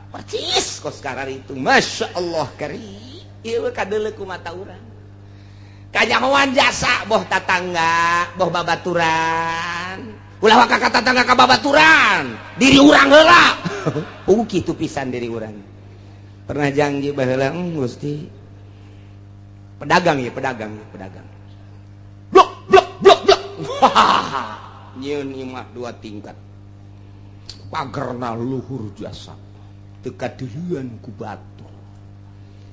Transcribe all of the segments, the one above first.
Percis kos kararitu. Masya Allah kari. Ieu kadeuleu ku mata urang. Kanyahoan jasa boh tatangga, boh babaturan. Ulah waka ka tatangga ka babaturan. Diri urang heula. Kitu pisan diri urang. Pernah janji baheula, Gusti. Pedagang ya, pedagang ya, pedagang. Blok blok blok blok. Nyieun imah dua tingkat. Pagerna luhur jasa. Teu kadeuleun ku batur.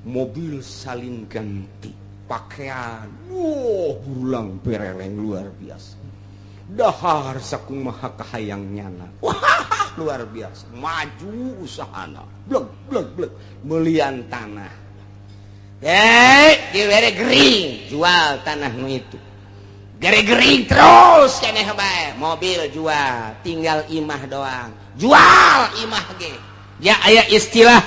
Mobil salin ganti, pakaian, wah burulang bereleng luar biasa. Dahar sakumaha kahayang nyana. Wah, luar biasa. Maju usahana. Blek blek blek melian tanah. Dibere gering, jual tanah nu itu. Gere gering terus keneh bae, mobil jual, tinggal imah doang. Jual imah ge. Ya aya istilah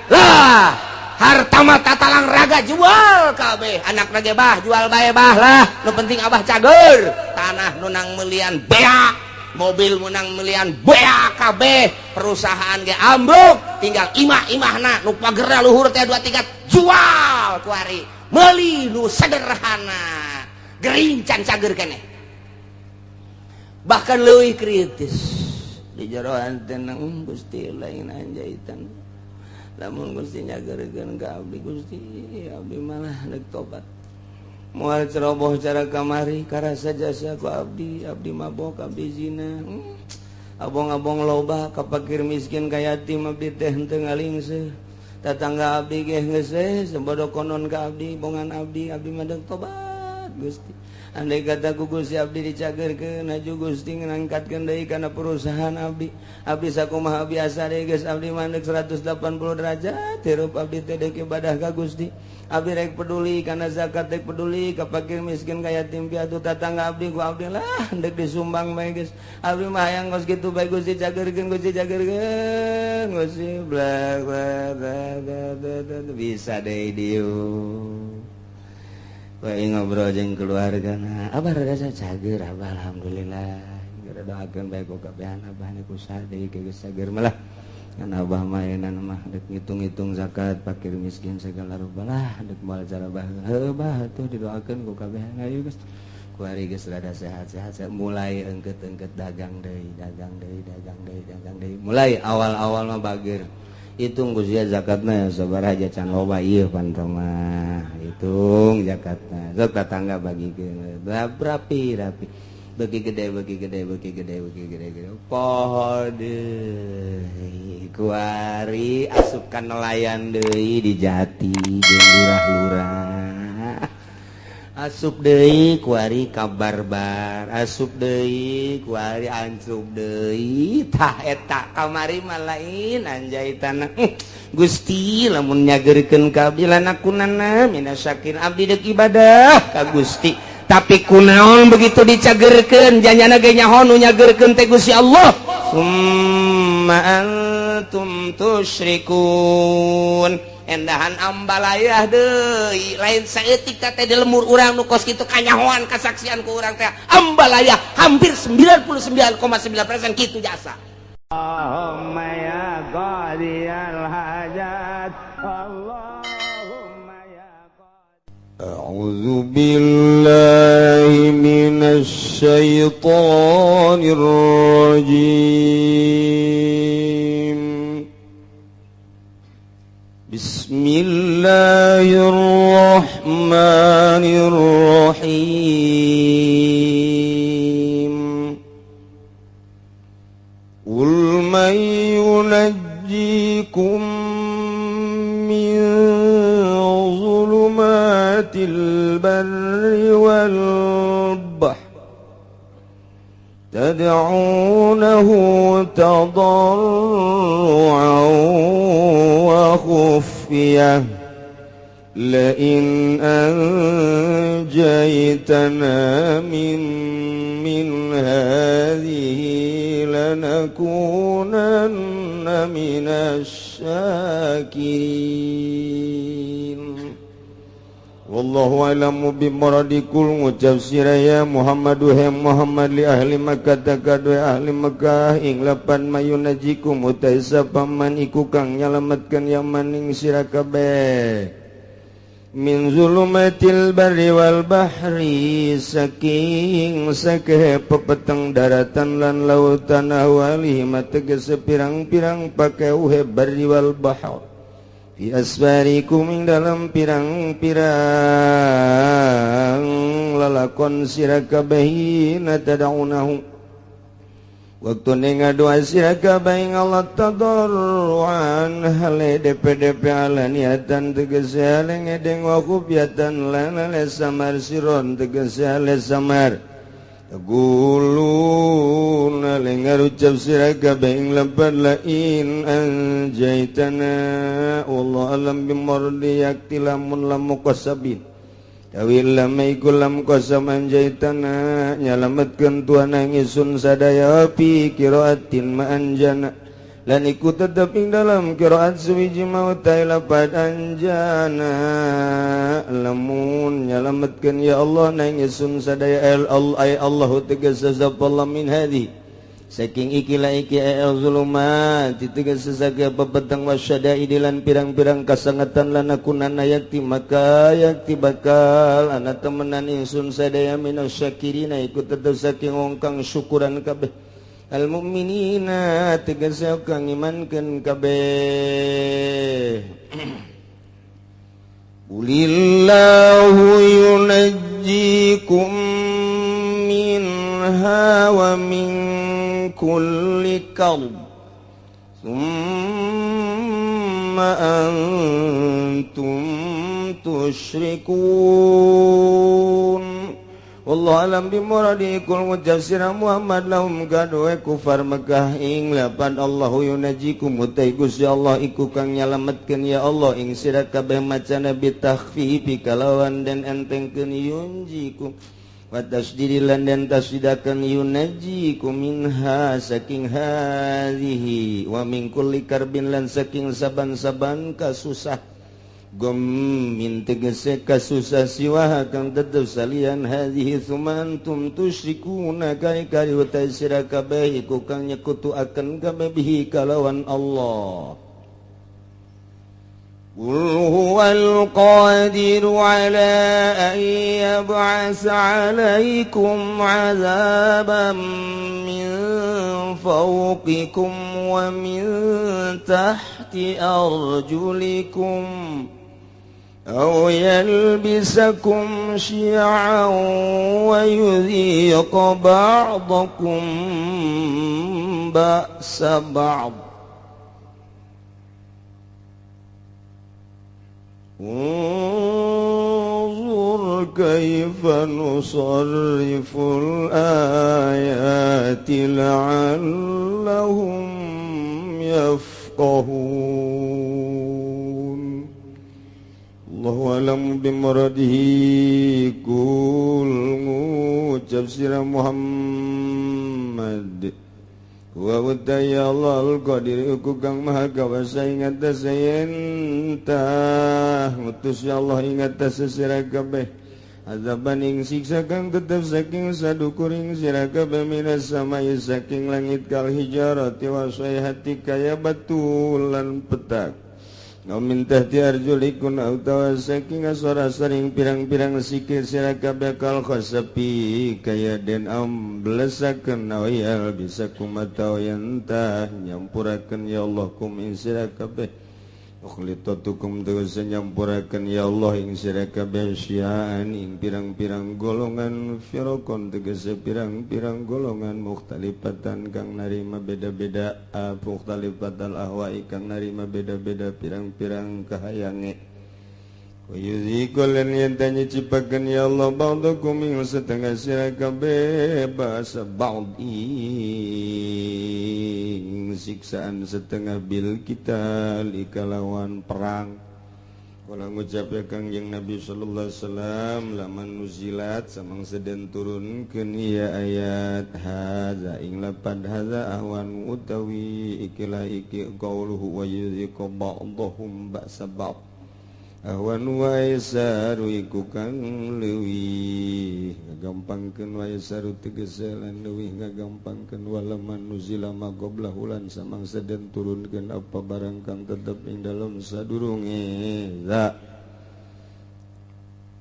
lah, harta mah tatalang raga jual kabeh. Anak ge bah jual bae bah lah, nu penting abah cager. Tanah nu nang melian beak, mobil menang melian beak kabeh, perusahaan ge ambruk, tinggal imah-imahna nu pagerna luhur teh dua tingkat jual kuari. Meuli nu sederhana. Gering can cager keneh. Bahkan leuwih kritis di jeroan tenang Gusti lain anjaitan. Lamun Gusti nyagerkeun ka abdi Gusti, abdi malah deuk tobat. Moal ceroboh cara kamari karasa jasa ku abdi, abdi mabok, abdi zina. Abong-abong loba ka fakir miskin ka yatim abdi teh henteu ngalingseuh. Tatangga abdi ge geus we sebodo konon ka abdi, bongan abdi, abdi mah deuk tobat Gusti. Andai kata ku Gusti abdi dicagerkeun, aju Gusti ngangkatkeun deui kana perusahaan abdi. Abdi sakumaha biasa deui geus abdi mah deuk 180 derajat hirup abdi teh deuk ibadah ka Gusti. Abdi rek peduli kana zakat, rek peduli ka fakir miskin ka yatim piatu, tatangga abdi ku abdi lah deuk disumbang bae geus. Abdi mah hayang kos kitu bae Gusti cagerkeun, Gusti cagerkeun Gusti bla bla bla bla bla bisa deui dieu. Bae ngobrol jeung keluarga na, abah rada cager abah alhamdulillah. Gara doakeun bae ku kabehan abah ku usaha deui geus cager malah. Kan abah mah ayeuna mah deuk ngitung-ngitung zakat fakir miskin segala rupa lah deuk moal cara bah. Heuh bah atuh didoakeun ku kabehan ayo geus. Kuari geus rada sehat-sehat mulai engket-engket dagang deui, dagang deui, dagang deui, dagang deui. Mulai awal-awal mah bager. Hitung Gusti zakatna sabaraha can loba ieu pan mah. Hitung zakatna. Sok tatangga bagikeun. Rapi rapi. Beuki gede beuki gede beuki gede beuki gede gede. Poho deui. Kuari asup ka nelayan deui di Jati jeung lurah-lurah. Asup deui kuari ka barbar, asup deui kuari ancup deui. Tah eta kamari mah lain anjaitan. Gusti lamun nyagerkeun ka abdi lanakunanna minasyakirin abdi deuk ibadah ka Gusti. Tapi kunaon begitu dicagerkeun janyana ge nyaho nu nyagerkeun teh Gusti Allah. Summa antum tusyrikun. Endahan ambalayah deui lain saeutik teh di lemur urang nu kos kitu kanyahoan kasaksian ku urang teh ambalayah hampir 99,9% kitu jasa. Allahumma ya qadiyal hajat, Allahumma ya A'udzu billahi minasy syaithanir rajim. Bismillahirrahmanirrahim. Qul man yunajjikum min zulumatil barri wal bahr tad'unahu tadarru'an wa khufyah لئن أنجيتنا من هذه لنكونن من الشاكرين. Wallahu alamu bimuradikul ngucap sira ya Muhammadu he Muhammad li ahli Makkah takadwe ahli Makkah ing lapan mayunajikum utai sapaman iku kang nyalametkeun yaman ing sira kabeh min zulumatil barri wal bahri saking sakehe pepeteng daratan lan lautan awali mategese pirang-pirang pakeuhe barri wal bahr fi asfarikum ing dalam pirang-pirang lalakon sira kabeh natadaunahu waktu ngadoa sira kabeh ing Allah tadarruan hale DPDP alaniatan tegese hale ngedeng wa khufyatan lan hale samar siron tegese hale samar taquluna lengarucap sira kabeh ing lepat la in anjaitana wallahu alam bimardi yakti lamun lamu qasabin tawil lam iku lam qasam anjaitana nyalametkeun tuan ingsun sadaya fi qiraatin ma anjana lan iku tetep ing dalam qiraat suwiji maut lapat anjana lamun nyalametkeun ya Allah nang ingsun sadaya ay Allahu tegese sapa min hadhi saking ikilah iki al zulumat tegese sake pepeteng wasyadaidi lan pirang-pirang kasangetan lan akunana yakti maka yakti bakal ana temenan ingsun sadaya minasyakirina iku tetep saking wong kang syukuran kabeh al mukminina tegese kang imankeun kabeh. Qulillahu yunajjikum minha wa min kulli karb thumma antum tusyrikun. Wallahu alam bimuradi kul mujassira Muhammad lahum kadue kufar Mekah ing lapan Allahu yunajikum utai Gusti Allah iku kang nyalametkeun ya Allah ing sira kabeh macana bitakhfifi kalawan den entengkeun yunjikum wa tasdidi lan den tasdidakeun yunajikum minha saking hadhihi wa min kulli karbin lan saking saban-saban kasusah gom min tegese kasusah siwa kang tetep salian hadhihi sumantum tusyrikuna kari-kari utai sira kabeh iku kang nyekutuaken kabeh bihi kalawan Allah. Qul huwal qadiru ala an yab'asa 'alaikum 'adzaban min fawqikum wa min tahti arjulikum aw yalbisakum syi'an wa yudhiq ba'dakum ba'sa ba'd. Unzur kaifa nusarriful ayati la'allahum yafqahun. Allahu alam bimuradihi kul ngucap sira Muhammad wa utaya Allah al-qadir iku kang maha kawasa ing atase yen tah ngutus ya Allah ing atase sira kabeh azaban ing siksa kang tetep saking sadukuring sira kabeh minas samai saking langit kal hijarati wa sayhati kaya batu lan petak min tahti arjulikun utawa saking asora saring pirang-pirang sikil sira kabeh kal khasapi kaya den amblesakeun awal bisa kumataw yantah nyampurakeun ya Allah kum ing sira kabeh ukhlitatukum tegese nyampurakeun ya Allah ing sira kabeh syian ing pirang-pirang golongan firqon tegese pirang-pirang golongan mukhtalifatan kang narima beda-beda mukhtalifatal ahwa'i kang narima beda-beda pirang-pirang kahayange Wayuzikul lan yen nyicipakeun ya Allah ba'dakum ing setengah sira kabeh ba'sa ba'd ing siksaan setengah bil kita likalawan perang. Kala ngucap ya Kangjeng Nabi sallallahu alaihi wasallam laman nuzilat samang seden turunkeun ieu ayat hadza ing lapad hadza ahwan utawi ikilah iki qauluhu wa yuziqu ba'dahum ba'sa ba'd. Ahwan wa aisaru iku kang leuwih ngagampangkeun wa aisaru tegese lan leuwih ngagampangkeun walaman nuzila ma qablahu lan samangsa den turunkeun apa barang kang tetep ing dalem sadurunge za.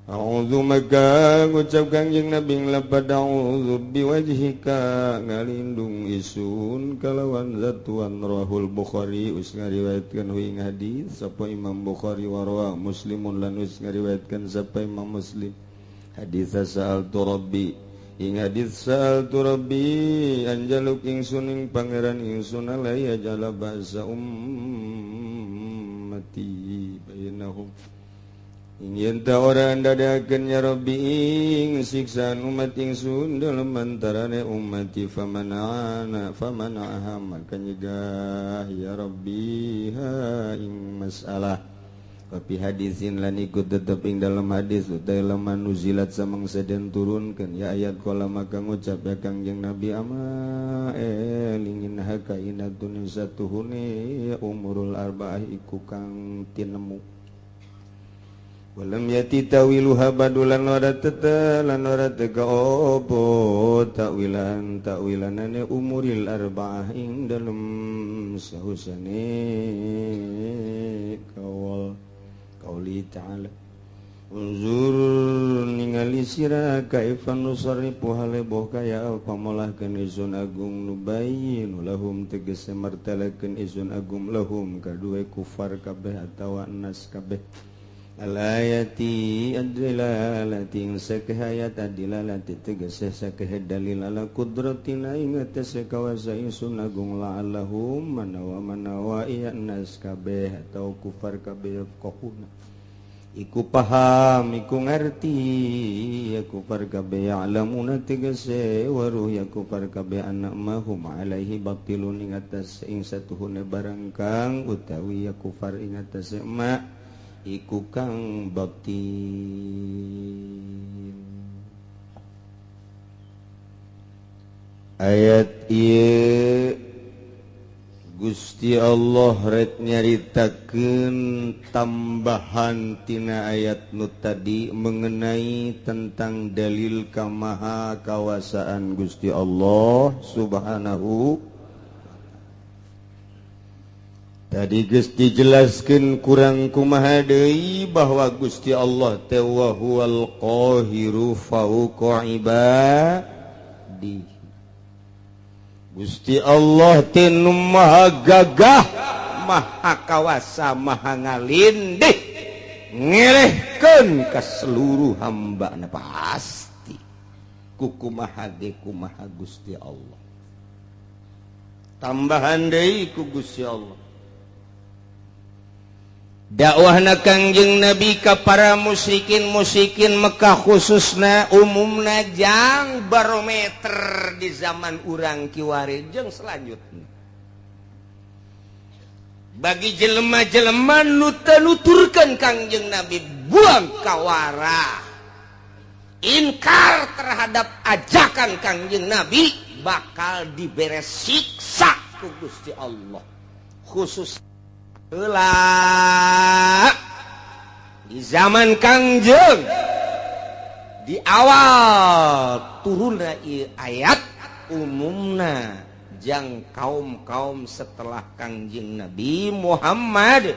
A'udzu maka ngucap Kangjeng Nabi lapad a'udzu biwajhika ngalindung isun kalawan zatuan rahul Bukhari us ngariwayatkeun hu ing hadis sapa Imam Bukhari wa rawa Muslimun lan us ngariwayatkeun sapa Imam Muslim hadis sa'altu rabbi ing hadis sa'altu rabbi anjaluk ingsun ing pangeran ingsun alaya jala ba'sa ummati bainahum yen ta ora ndadakeun ya Rabbi ing siksaan umat ingsun dalem antarane ummati famana'ana famana'aha maka nyegah ya Rabbi ha ing masalah. Tapi hadisin lan ikut tetep ing dalam hadis utai laman nuzilat samangsa den turunkeun ya ayat kala maka ngucap ya Kangjeng Nabi ama elingin haka inatun satuhune ya umurul arba'ah iku kang tinemu. Walam yati tawiluha badulan ora tetelan ora teka opo takwilan takwilanane umuril arba'ah ing dalem sahusane kawal qauli ta'ala unzur ningali sira kaifa nusarrifu haleboh kaya apa molahkeun isun agung nubayyin lahum tegese martalakeun isun agung lahum kadue kufar kabeh atawa nas kabeh alayati adlalati sakahayat adilalati tegese sakah dalil ala qudratina ing atase kawasa ingsun agung la'allahum manawa manawa iya nas kabeh atau kufar kabeh yafqahuna iku paham iku ngerti ya kufar kabeh ya'lamuna tegese waruh ya kufar kabeh anak mahum alaihi batilun ing atase ing satuhune barang kang utawi ya kufar ing atase ma iku kang batil. Ayat ieu Gusti Allah rek nyaritakeun tambahan tina ayat nu tadi mengenai tentang dalil kamaha kawasaan Gusti Allah Subhanahu. Tadi geus dijelaskeun kurang kumaha deui bahwa Gusti Allah teh wa huwal qahiru fauqa ibadihi. Gusti Allah teh nu maha gagah, maha kawasa, maha ngalindih, ngerehkeun ka seluruh hambana pasti. Kukumaha ge kumaha Gusti Allah. Tambahan deui ku Gusti Allah. Dakwahna Kangjeng Nabi ka para musyrikin-musyrikin Mekah khususna umumna jang barometer di zaman urang kiwari jeung selanjutna. Bagi jelema-jelema nu teu nuturkeun Kangjeng Nabi buang kawara. Inkar terhadap ajakan Kangjeng Nabi bakal dibere siksa ku Gusti Allah. Khusus heula di zaman Kangjeng di awal turunna ieu ayat umumna jang kaum-kaum setelah Kangjeng Nabi Muhammad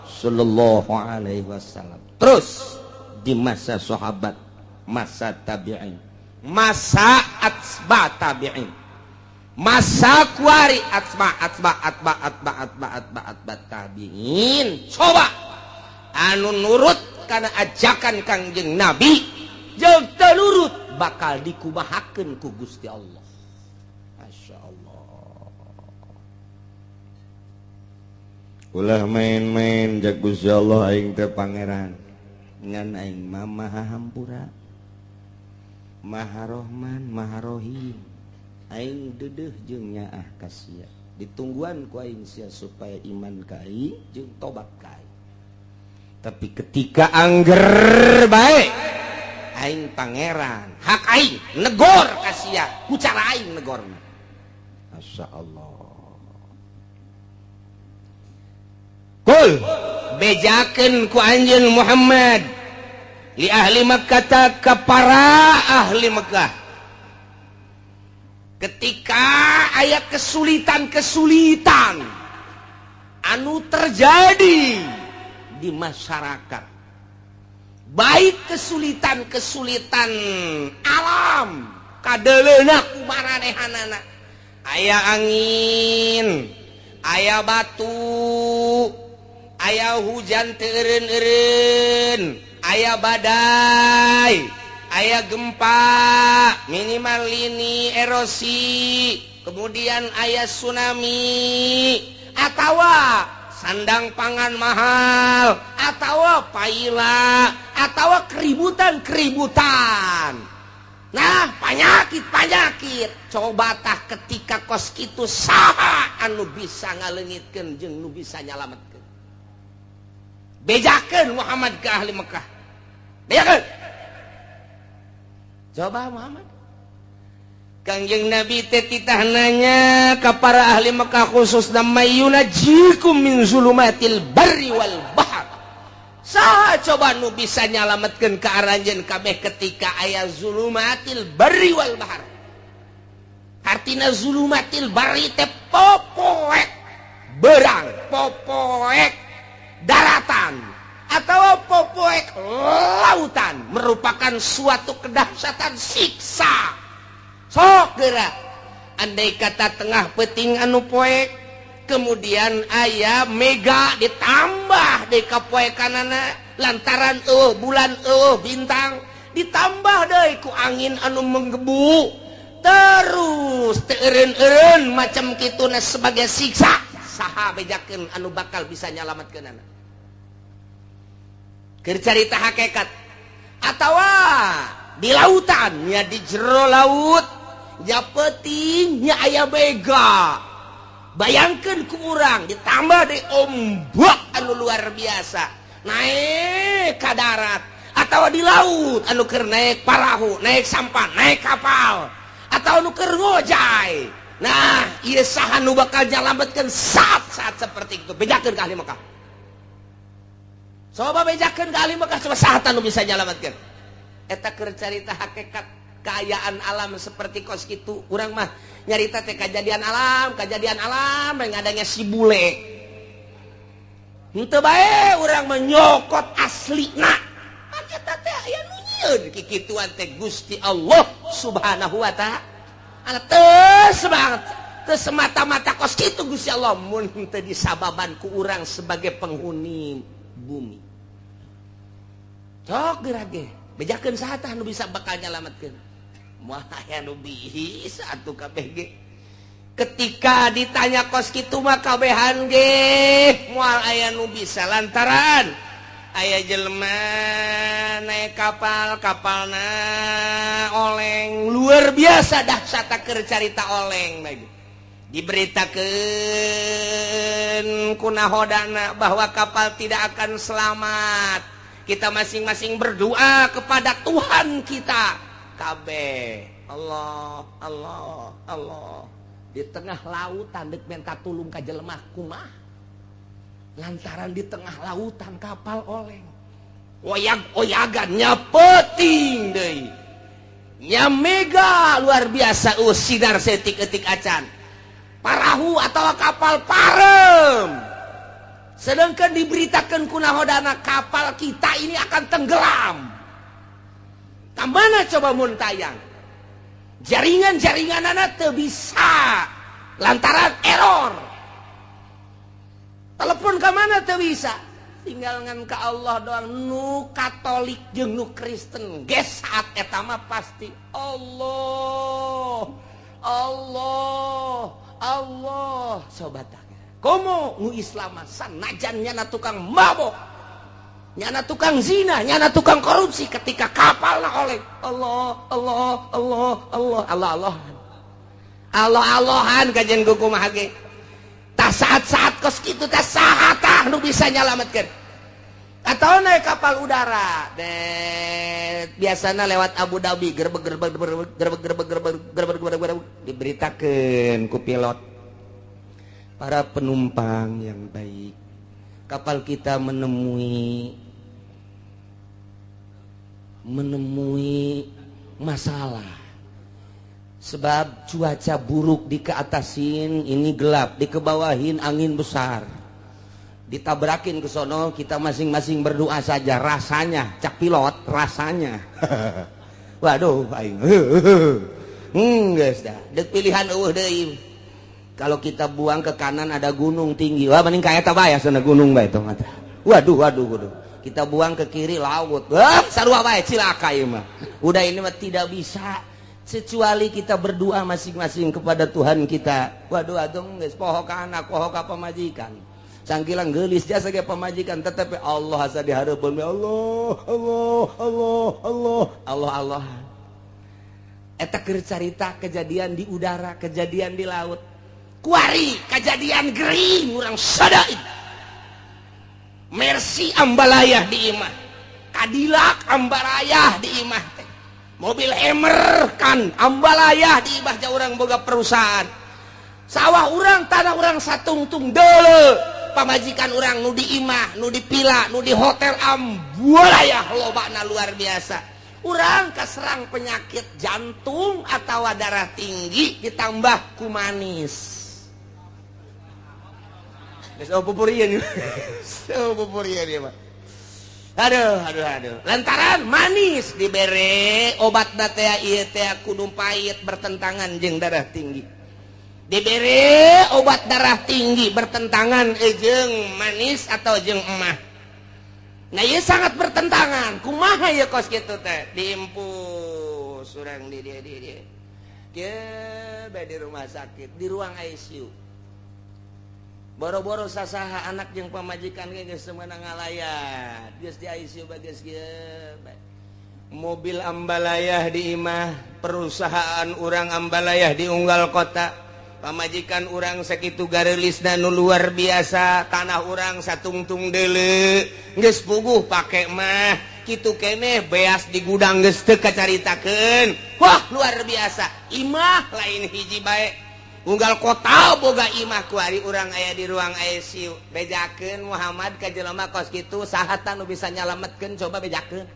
sallallahu alaihi wasallam. Terus di masa sahabat, masa tabi'in, masa atsba tabi'in, masa kuari atsba atsba atba atba atba atba atba tabi'in. Coba anu nurut karena ajakan Kangjeng Nabi jeung teu nurut bakal dikumahakeun ku Gusti Allah. Masya Allah. Ulah main-main jak Gusti Allah aing teh pangeran ngan aing mah maha hampura, maha Rahman, maha Rahim. Aing dedeh jeung nyaah ka sia, ditungguan ku aing sia supaya iman ka aing jeung tobat ka aing. Tapi ketika angger bae aing pangeran, hak aing negor ka sia, ku cara aing negorna. Masya Allah. Kul Bejakeun ku anjeun Muhammad li ahli Makkah ka para ahli Mekah. Ketika aya kesulitan-kesulitan anu terjadi di masyarakat, baik kesulitan-kesulitan alam kadeleuna ku maranehanana, aya angin, aya batu, aya hujan teu eureun-eureun, aya badai, aya gempa, minimal lini erosi, kemudian aya tsunami, atawa sandang pangan mahal, atau paila, atau keributan-keributan. Nah, panyakit-panyakit. Coba tah ketika kos kitu saha anu bisa ngaleungitkeun jeung nu bisa nyalametkeun. Bejakeun Muhammad ke ahli Mekah. Bejakeun. Coba Muhammad. Kangjeng Nabi teh titah nanya ka para ahli Mekah khususna mayyunajikum min zulumatil barri wal bahr. Saha coba nu bisa nyalametkeun ka aranjeun kabeh ketika aya zulumatil barri wal bahr. Artina zulumatil barri teh popoek berang, popoek daratan atau popoek lautan, merupakan suatu kedahsyatan siksa. Sok geura andai kata tengah peting anu poek, kemudian aya mega ditambah deui ka poekanana lantaran eueuh bulan eueuh bintang, ditambah deui ku angin anu menggebu terus teu eureun-eureun macam kituna sebagai siksa. Saha bejakeun anu bakal bisa nyalametkeunana? Keur carita hakikat atawa di lautan nya di jero laut nya peuting nya aya mega, bayangkeun ku urang ditambah deui ombak anu luar biasa naik ka darat, atau di laut anu keur naik parahu, naik sampan, naik kapal, atau anu keur ngojay. Nah, ieu saha nu bakal nyalametkeun saat-saat seperti itu? Bejakeun ka ahli Mekah. Coba bejakeun ka ahli Mekah, coba saha nu bisa nyalametkeun? Eta keur carita hakikat keayaan alam seperti kos kitu. Urang mah nyarita teh kejadian alam yang adanya si bule. Henteu bae urang menyokot aslina. Eta teh aya nu nyieun kikituan teh Gusti Allah Subhanahu wa ta'ala. Teu semangat, teu semata-mata kos kitu Gusti Allah mun teu disababan ku urang sebagai penghuni bumi. Sok geura ge bejakeun saha tah nu bisa bakal nyalametkeun? Moal aya nu bisa atuh kabeh ge. Ketika ditanya kos kitu mah kabehan ge moal aya nu bisa, lantaran aya jelema naik kapal, kapalna oleng luar biasa dahsyat keur carita oleng lagi. Diberitakeun ku nahodana bahwa kapal tidak akan selamat. Kita masing-masing berdoa kepada Tuhan kita. Kabeh Allah, Allah, Allah. Di tengah lautan deuk minta tulung ka jelema kumaha? Lantaran di tengah lautan kapal oleng. Oyag-oyagan nya peuting deui. Nya mega luar biasa sinar setik-etik acan. Parahu atau kapal parem. Sedangkan diberitakan ku nahodana kapal kita ini akan tenggelam. Kamana coba mun tayang? Jaringan-jaringanana teu bisa lantaran error. Telepon ka mana teu bisa. Tinggal ngan ka Allah doang. Nu Katolik jeung nu Kristen geus saat eta mah pasti Allah, Allah, Allah. Sobat komo nu Islam sanajan nyana tukang mabok, nyana tukang zina, nyana tukang korupsi, ketika kapalna oleh Allah, Allah, Allah, Allah, Allah, Allah, Allah, Allahan kajian kumaha ge. Tah saat-saat kos kitu tah saha tah nu bisa nyalametkeun? Atau naik kapal udara, biasana lewat Abu Dhabi, gerbek gerbek gerbek gerbek gerbek gerbek gerbek gerbek gerbek, diberitakeun ku pilot, para penumpang yang baik, Kapal kita menemui masalah. Sebab cuaca buruk di keatasin ini gelap, di kebawahin angin besar. Ditabrakin ke sono, kita masing-masing berdoa saja rasanya, cak pilot rasanya. Waduh aing. Geus dah. Deuk pilihan eueuh deui. Kalau kita buang ke kanan ada gunung tinggi. Wah mending ka eta bae asana gunung bae tong mata. Waduh waduh waduh. Kita buang ke kiri laut. Wah sarua bae cilaka ieu mah. Udah ini mah tidak bisa kecuali kita berdoa masing-masing kepada Tuhan kita. Waduh atuh geus poho ka anak, poho ka pamajikan. Sangkilang geulis jasa ge pamajikan tetep Allah asa dihareupeun Allah Allah Allah Allah Allah Allah. Eta keur carita kejadian di udara, kejadian di laut. Kuari kejadian gering urang sadaid. Mercy ambalayah di imah. Cadillac ambalayah di imah teh. Mobil Emmer kan ambalayah di imah jauh urang boga perusahaan. Sawah urang, tanah urang satungtung deuleu. Pamajikan urang nu di imah, nu di pila, nu di hotel ambalayah lobana luar biasa. Urang kaserang penyakit jantung atau darah tinggi ditambah ku manis. Geus pupurian. Pupurian ieu mah. Aduh aduh aduh. Lantaran manis dibere obatna teh ieu teh kudu pahit bertentangan jeung darah tinggi. Dibere obat darah tinggi bertentangan jeung manis atau jeung emah. Nah ieu sangat bertentangan. Kumaha ieu kos kitu teh? Diimpus urang di dieu di dieu. Kieu bae di rumah sakit, di ruang ICU. Boro-boro sasaha anak jeung pamajikan ge geus meunang ngalayat. Geus di ICU bae geus kieu bae. Mobil ambalayah di imah, perusahaan urang ambalayah di unggal kota. Pamajikan urang sakitu gareulisna nu luar biasa, tanah urang satungtung deuleu, geus puguh pake mah, kitu keneh beas di gudang geus teu kacaritakeun. Wah, luar biasa. Imah lain hiji bae. Unggal kota boga imah kuari urang aya di ruang ICU. Bejakeun Muhammad ka jelema kos kitu saha tah nu bisa nyalametkeun coba bejakeun.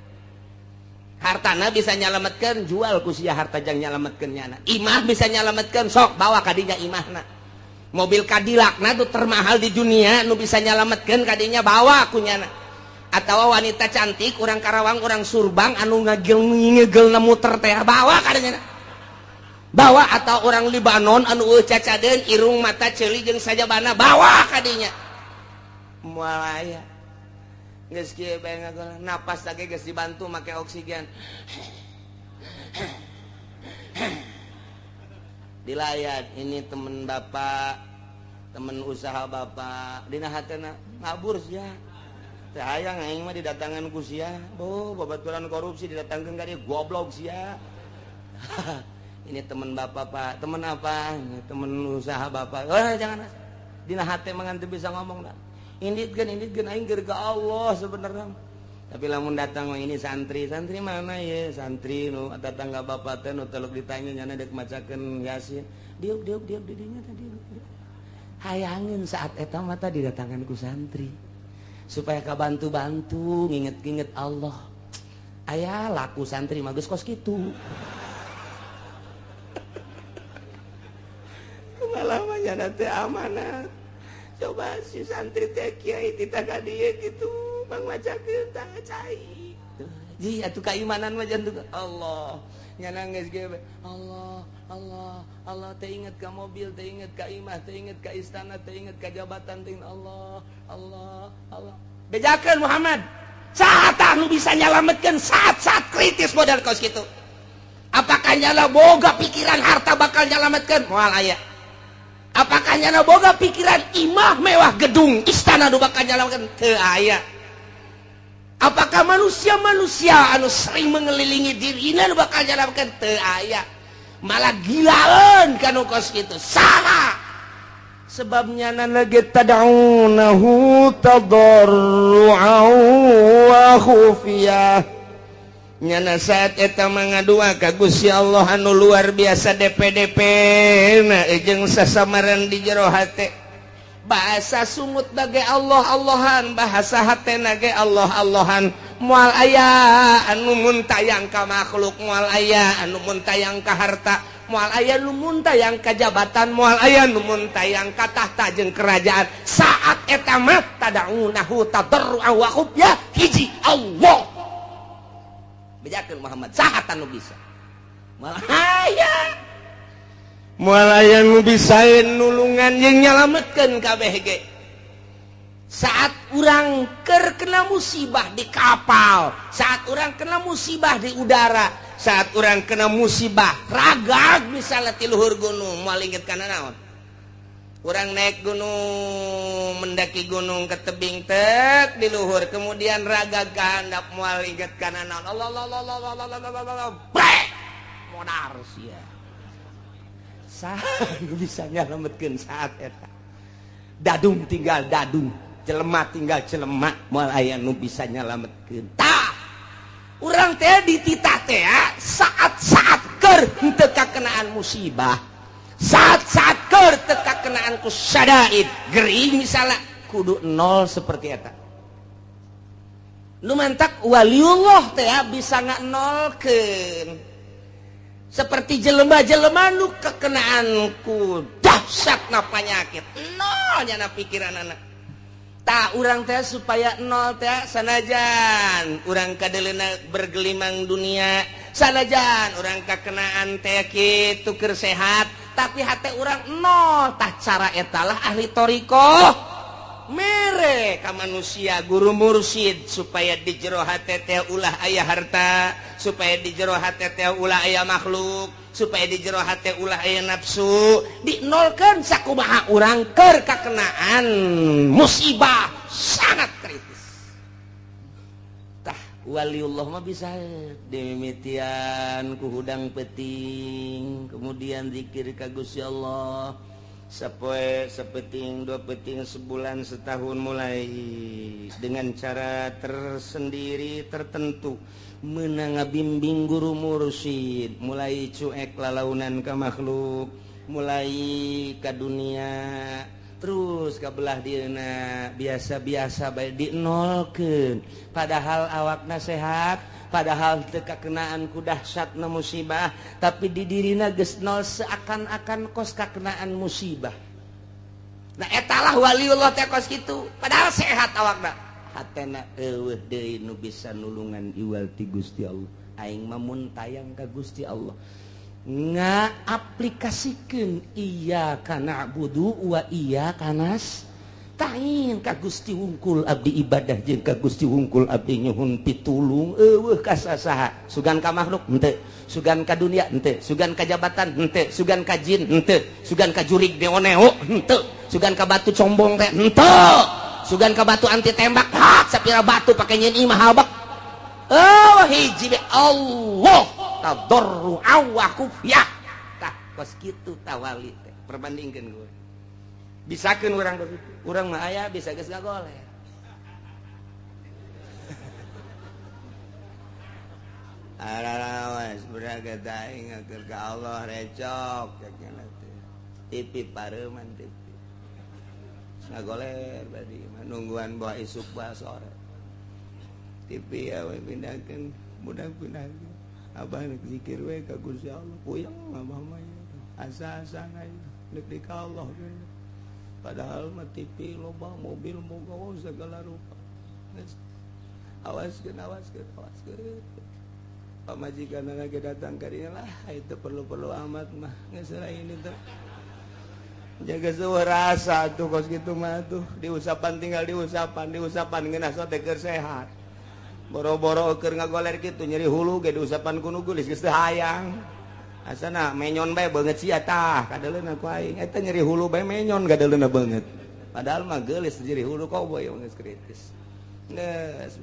Hartana bisa nyalametkeun jual ku sia harta jang nyalametkeun nyana. Imah bisa nyalametkeun sok bawa kadinya imahna. Mobil Cadillac na tuh termahal di dunia nu bisa nyalametkeun kadinya bawa ku nyana. Atawa wanita cantik urang Karawang urang Surbang anu ngagel-ngegelna muter teh bawa kadinya. Bawa atau orang Libanon anu eueuh cacadeun irung mata ceuli jeung sajabana bawa kadinya. Moal aya. Geus kieu bae ngagol napas lagi geus dibantu make oksigen. Dilayat ini temen bapak, temen usaha bapak, dina hatena ngabur sia. Teu hayang aing mah didatangan ku sia. Oh, babaturan korupsi didatangkeun ka dieu goblok sia. Ini temen bapak pak, temen apa? Ini temen usaha bapak. Oh, jangan. Dina hate mah teu bisa ngomong dah. Inditkeun aing keur ka Allah sebenarnya. Tapi lamun datang ini santri, santri mana ya? Santri nu tetangga bapak teh nu teluk ditanya nyana deuk macakeun Yasin. Diuk diuk diuk di dinya teh diuk. Hayangeun saat eta mah teh didatangan ku santri. Supaya kabantu-bantu nginget-nginget Allah. Aya laku santri mah geus kos kitu. Malah mah nyana teh amanat. Coba si santri teh kiai titah ka dieu kitu bang macakeun tah cai. Ji atuh kaimanan mah jantung Allah. Nyana geus ge Allah Allah Allah teh inget ka mobil, teh inget ka imah, teh inget ka istana, teh inget ka jabatan, teh Allah Allah Allah. Bejakeun Muhammad. Saha tah nu bisa nyalametkeun saat-saat kritis modal kos kitu? Apakah nyala boga pikiran harta bakal nyalametkeun? Moal aya. Apakah nyana boga pikiran imah mewah gedung istana nu bakal nyalametkeun? Teu aya. Apakah manusia-manusia anu sering mengelilingi dirina nu bakal nyalametkeun? Teu aya. Malah gilaeun kanu kos kitu. Saha? Sebabnya nyana ge tad'unahu tadarru'an wa khufiyah. Nyana saat eta mangadua ka Gusti Allah anu luar biasa DPDP na jeung sasamaran di jero hate. Bahasa sungut dage Allah Allahan, bahasa hatena ge Allah Allahan. Moal aya anu muntayang ka makhluk, moal aya anu muntayang ka harta, moal aya nu muntayang ka jabatan, moal aya nu muntayang ka tahta jeung kerajaan. Saat eta mah tadaunahu tadarruan wa khufya, hiji Allah. Bejakeun Muhammad saha nu bisa? Moal aya. Moal aya nu bisa nulungan jeung nyalametkeun kabeh ge. Saat urang keur kena musibah di kapal, saat urang kena musibah di udara, saat urang kena musibah ragag misalnya ti luhur gunung, moal inget kana naon? Urang naik gunung, mendaki gunung ke tebing tek di luhur, kemudian ragag ka handap, moal inget kana naon? Allah Allah Allah Allah Allah Allah Allah, brek modar sia. Saha nu bisa nyalametkeun saat eta? Dadung tinggal dadung, jelema tinggal jelema, moal aya nu bisa nyalametkeun. Tah, urang teh dititah teh saat-saat keur henteu kakenaan musibah, saat-saat keur teu kakenaan ku syadaid, gering misalnya kudu nol seperti eta. Nu mantak waliullah teh bisa nganolkeun. Seperti jelema-jelema nu kekenaan ku dahsyatna panyakit, nol nyana pikiranana. Tak urang teh supaya nol teh sanajan urang kadeleuna bergelimang dunia, sanajan urang kakenaan teh kitu keur sehat, tapi hate urang nol. Tah cara eta lah ahli thariqah mere ka manusia guru mursyid supaya di jero hate teh ulah aya harta, supaya di jero hate teh ulah aya makhluk, supaya di jero hate ulah aya nafsu, dinolkeun sakumaha urang keur kakenaan musibah sangat kritis. Tah waliullah mah bisa dimimitian ku hudang peuting, kemudian zikir ka Gusti Allah sapoe, sapeting, dua peting, sebulan, setahun, mulai dengan cara tersendiri tertentu menang ngabimbing guru mursyid, mulai cuek lalaunan ka makhluk, mulai ka dunia, terus ka belah dieuna biasa-biasa bae dinolkeun, padahal awakna sehat, padahal teu kakenaan ku dahsyatna musibah, tapi di dirina geus nol seakan-akan kos kakenaan musibah. Nah etalah waliullah teh kos kitu, padahal sehat awakna, hatena eueuh deui nu bisa nulungan iwal ti Gusti Allah. Aing mah mun tayang ka Gusti Allah, ngaaplikasikeun iyyaka na'budu wa iyyaka nasta'in, ka Gusti wungkul abdi ibadah jeung ka Gusti wungkul abdi nyuhun pitulung, eueuh ka sasaha. Sugan ka makhluk henteu, sugan ka dunia henteu, sugan ka jabatan henteu, sugan ka jin henteu, sugan ka jurig neo-neo henteu, sugan ka batu combong teh henteu, sugan ka batu anti tembak, hak sapira batu pake nyeun imah habak. Oh hiji be Allah tadarru'a wa khufyah. Tah kos kitu tawali teh perbandingkeun gue. Bisakeun urang kos kitu. Urang mah aya bisa geus ngagoler. Ararawas beraga aing ngatur ka Allah recok cek teh. TV pareuman TV. Ngagoler badi mah nungguan bawa isuk bawa sore. TV awe pindahkeun, budak pindahkeun. Abah rek zikir we ka Gusti Allah, puyeng abah mah asa-asana rek di ka Allah. Padahal mah TV loba, mobil moga segala rupa. Awaskeun, awaskeun, awaskeun. Pamajikan lagi datang ka dinya lah, itu perlu-perlu amat mah geus lain itu. Jaga sewa rasa tuh kos kitu mah tuh, diusapan tinggal diusapan, diusapan ngeunah sote keur sehat. Boro-boro keur ngagoler kitu nyeri hulu ge diusapan ku nu geulis geus teu hayang. Asana menyon bae beungeut sia tah kadeuleuna ku aing. Eta nyeri hulu bae menyon kadeuleuna beungeut. Padahal mah geulis nyeri hulu koboy geus kritis. Geus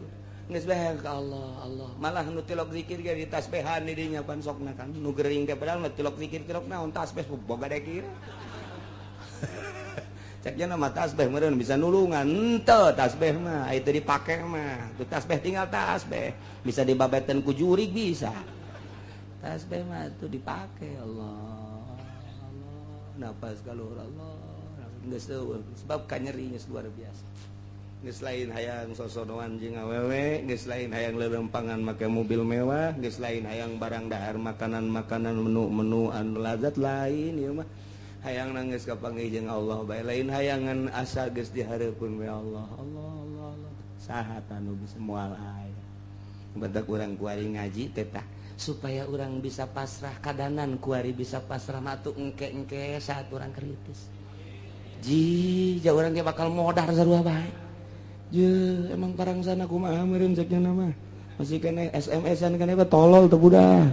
geus bae ka Allah, Allah. Malah nu tilok zikir ge ditasbehan di dinya pan sokna kan. Nu gering teh padahal mah tilok zikir tilok naon tasbeh boga dekir. Ceknya nama tasbih meureun bisa nulungan henteu tasbih mah itu dipake mah tuh tasbih tinggal tasbih bisa dibabetan ku jurig bisa tasbih mah itu dipake. Allah Allah napas kaluhur Allah Geus eueuh sebab kanyeri geus luar biasa. Geus lain hayang sosodoan jeung awewe, geus lain hayang lelempangan make mobil mewah, geus lain hayang barang dahar makanan-makanan menu-menu anu lazat lain ieu mah. Hayang nangis kapanggih jeung Allah bae, lain hayangan asa geus dihareupeun we Allah. Allah Allah Allah. Saha anu bisa moal aya. Batak urang kuari ngaji teh tah supaya urang bisa pasrah kadanan kuari bisa pasrah matu engke-engke saat urang kritis. Ji, jauh urang ge bakal modar sarua bae. Je, emang parang sana kumaha meureun cek nya mah. Masih kene SMS-an kene tolol teu budak.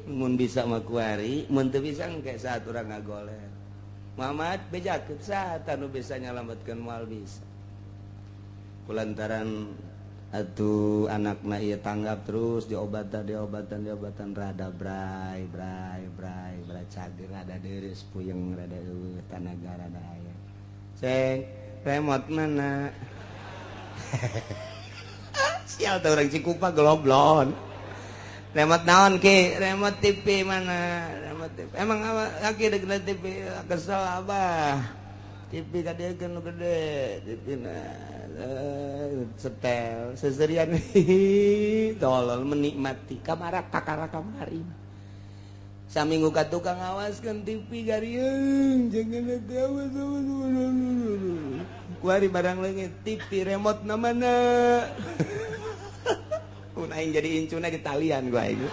Mun bisa mah kuari, mun teu bisa engke saat urang ngagoler. Muhammad bejakeun saha anu bisa nyalametkeun moal bisa. Kulantaran atuh anakna ieu tanggap terus diobatan rada bray bray bray bray cager rada deures puyeng rada eueuh tanaga rada aya. Ceng, remote mana? Sial teh urang Cikupa geloblon. Remote naon ki? Remote TV mana? Remote TV. Emang aki deuk TV kesel abah. TV kadeulkeun nu gede, TV na setel seserian tolol menikmati kamara kakara kamari. Saminggu ka tukang ngawaskeun TV gariung jangan awas awas. Kuari barang leungit TV remote na mana? Mun aing jadi incuna di talian gua aing.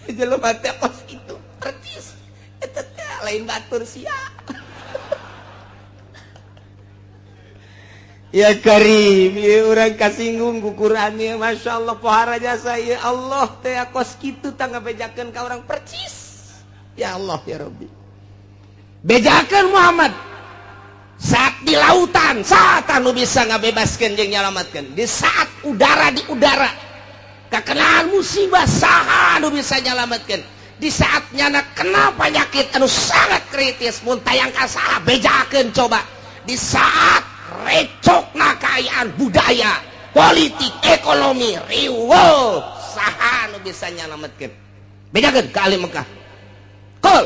Jelema teh kos kitu percis. Eta teh lain batur sia. Ya Karim, ya urang kasinggung ku Quran ya Masya Allah pohara jasa ya Allah teh kos kitu tangga bejakeun ka urang percis. Ya Allah ya Rabbi. Bejakeun Muhammad saat di lautan, saat anu bisa ngabebaskeun jeung nyalametkeun. Di saat udara di udara kakenaan musibah saha anu bisa nyalametkeun. Di saat nyana kena penyakit anu sangat kritis mun tayang ka saha bejakeun coba. Di saat recokna kaayaan budaya, politik, ekonomi riweuh saha anu bisa nyalametkeun. Bejakeun ka ahli Mekah. Qul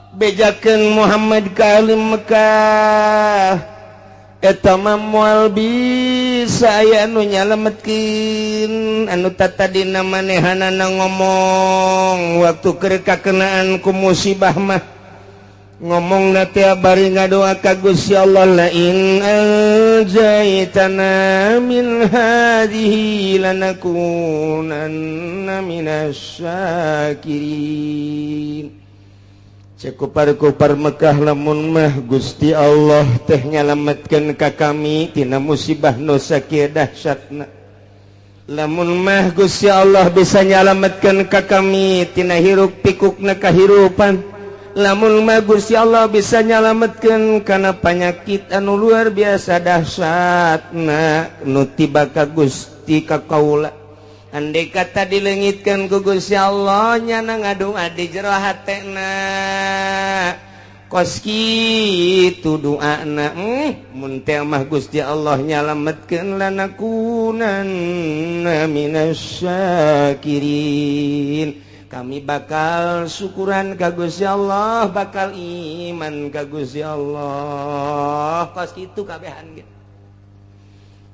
bejakeun Muhammad ka ahli Mekah eta mah moal bisa aya anu nyalametkeun anu tatadina manehanana ngomong waktu keur kakenaan ku musibah mah ngomongna teh bari ngadoa ka Gusti Allah la in anjaytana min hadhihi lanakunanna minasyakirin. Cekupar-kupar Mekah lamun mah Gusti Allah teh nyalametkeun ka kami tina musibah nu sakieu dahsyatna. Lamun mah Gusti Allah bisa nyalametkeun ka kami tina hiruk pikukna kahirupan. Lamun mah Gusti Allah bisa nyalametkeun kana panyakit anu luar biasa dahsyatna nu tiba ka Gusti ka kaula. Andai kata dilengitkan ku Gusti Allah nyana ngadoa di jero hatena kos kitu doana mun teh mah Gusti Allah nyalametkeun lanakunanna minasyakirin. Kami bakal syukuran ka Gusti Allah, bakal iman ka Gusti Allah. Kos kitu kabehan ge.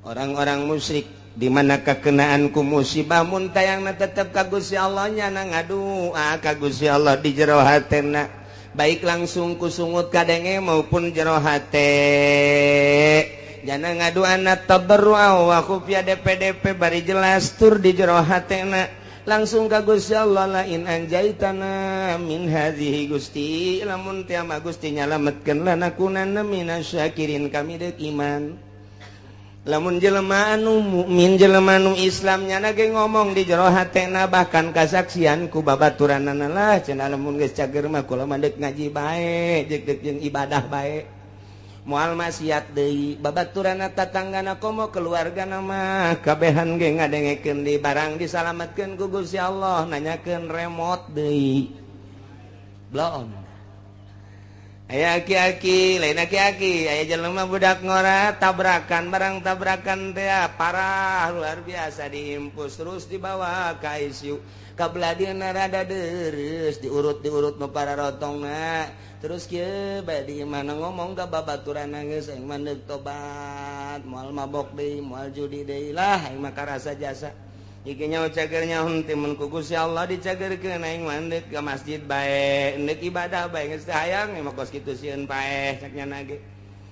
Orang-orang musyrik di mana kakenaan ku musibah mun tayangna tetep ka Gusti Allah nyana ngadua ka Gusti Allah di jero hatena baik langsung ku sungut kadenge maupun jero hate jana ngaduana tadarrua wa khufya DPDP bari jelas tur di jero hatena langsung ka Gusti Allah la in anjaitana min hadhihi Gusti lamun teh mah Gusti nyalametkeun lanakunanna minasyakirin kami deuk iman. Lamun jelema anu mukmin jelema anu Islam nyana ge ngomong di jero hatena bahkan kasaksian ku babaturanana lah cenah lamun geus cager mah kula mah deuk ngaji bae jeung deuk jeung ibadah bae moal maksiat deui babaturanna tatanggana komo keluargana mah kabehan ge ngadengekeun di barang disalametkeun ku Gusti Allah nanyakeun remote deui bloon. Aya aki-aki, lain aki-aki, aya jelema budak ngora tabrakan, barang tabrakan teh parah luar biasa diimpus terus dibawa ka ICU. Kabelah dieuna rada deres, diurut-diurut nu para rotongna. Terus kieu bae di imahna ngomong ka babaturan geus aing mah deuk tobat, moal mabok deui, moal judi deui lah aing mah karasa jasa. Iki nyaho cager nyaho timun ku Gusti Allah dicagerkeun aing mah deuk ka masjid bae, deuk ibadah bae geus teu hayang mah kos kitu sieun paeh cak nyana ge.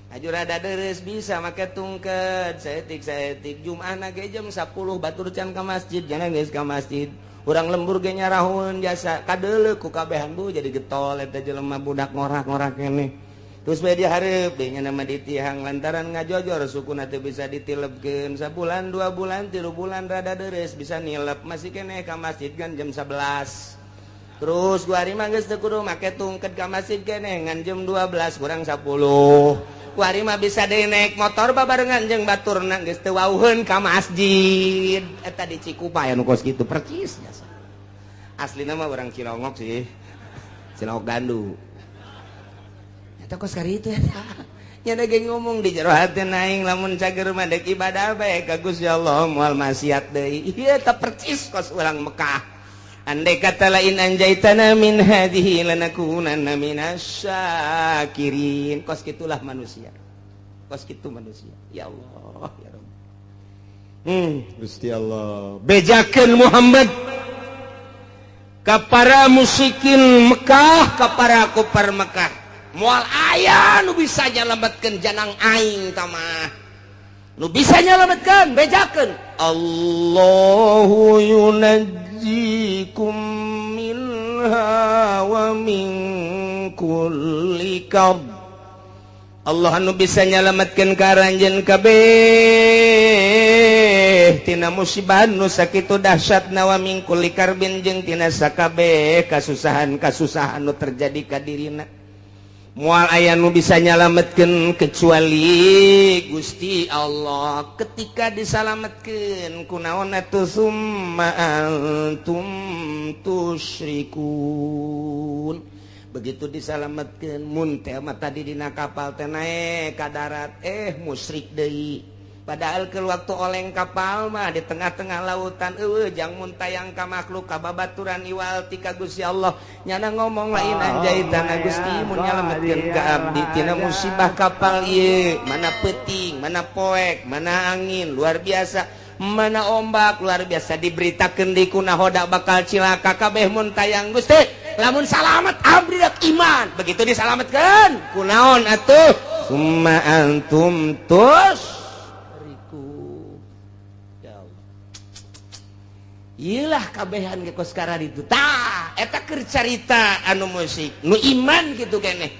Aju rada deres bisa make tungket, saeutik-saeutik Jumaah ge jam 10 batur can ka masjid, jangan geus ka masjid. Urang lembur ge nyarahun jasa kadeuleuh ku kabehan bu jadi getol eta jelema budak ngorak-ngorak keneh. Terus bae dihareup deui nya nama ditihang lantaran ngajojor sukuna teu bisa ditilebkeun sabulan 2 bulan 3 bulan rada deres bisa nilep masih keneh ka masjid kan jam 11. Terus gua ari mah geus teu kudu make tungket ka masjid keneh ngan jam 12 kurang 10. Gua ari mah bisa deui naik motor babarengan jeung baturna geus teu wauheun ka masjid. Eta di Cikupa aya nu kos kitu percis jasa. Aslina mah urang Cilongok sih. Cilongok Gandu. Eta kos kari itu eta. Nya ge ngomong di jero hati aing lamun cager mah deuk ibadah bae ka Gusti Allah moal maksiat deui. Ieu eta percis kos urang Mekah. Andai kata lain anjaitana min hadhihi lanakunanna minasyakirin. Kos kitulah manusia. Kos kitu manusia. Ya Allah, ya Rabb. Gusti Allah. Bejakeun Muhammad ka para musyrikin Mekah, ka para kufar Mekah. Moal aya nu bisa nyalametkeun janang aing tamah. Nu bisa nyalametkeun bejakeun. Allahu yunajjikum minha wa min kulli karb. Allah nu bisa nyalametkeun ka aranjeun kabeh tina musibah nu sakitu dahsyatna wa min kulli karbin jeung tina sakabeh kasusahan-kasusahan nu terjadi ka dirina. Moal aya nu bisa nyalametkeun kecuali Gusti Allah. Ketika disalametkeun kunaon atuh summa antum tusyrikun. Begitu disalametkeun mun teh mah tadi dina kapal teh naek ka darat musyrik deui. Padahal ke waktu oleng kapal mah di tengah-tengah lautan eueuh jang mun tayang ka makhluk ka babaturan iwal ti ka Gusti Allah. Nyana ngomong lain anjaitana Gusti mun nyalametkeun ka abdi tina musibah kapal ieu, mana peuting, mana poek, mana angin luar biasa, mana ombak luar biasa diberitakeun di kunahoda bakal cilaka kabeh mun tayang Gusti. Lamun salamet abdi dak iman. Begitu disalametkeun kunaon atuh summa antum tus iyalah kabehan ge kos itu tah eta keur carita anu musik nu iman kitu keneh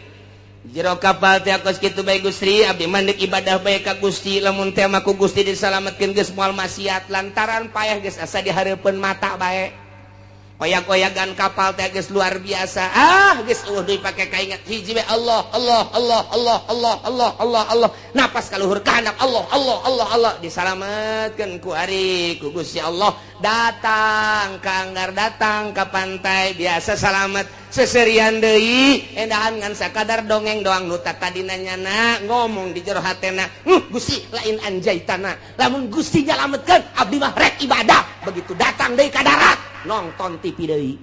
jero kapal teh kos kitu bae Gusti abdi mah deuk ibadah bae ka Gusti lamun teh mah ku Gusti disalametkeun geus moal maksiat lantaran payah geus asa dihareupeun mata bae oyak-oyagan kapal teh geus luar biasa ah geus eueuh deui pake kaingat hiji we Allah Allah Allah Allah Allah Allah Allah Allah napas ka luhur ka handap Allah Allah Allah Allah disalametkeun ku ari ku Gusti Allah datang ka anggar datang ka pantai biasa salamet seserian deui endahan ngan sakadar dongeng doang nu tadina nyana ngomong di jero hatena Gusti lain anjaitana lamun Gusti nyalametkeun abdi mah rek ibadah begitu datang deui ka darat nonton TV deui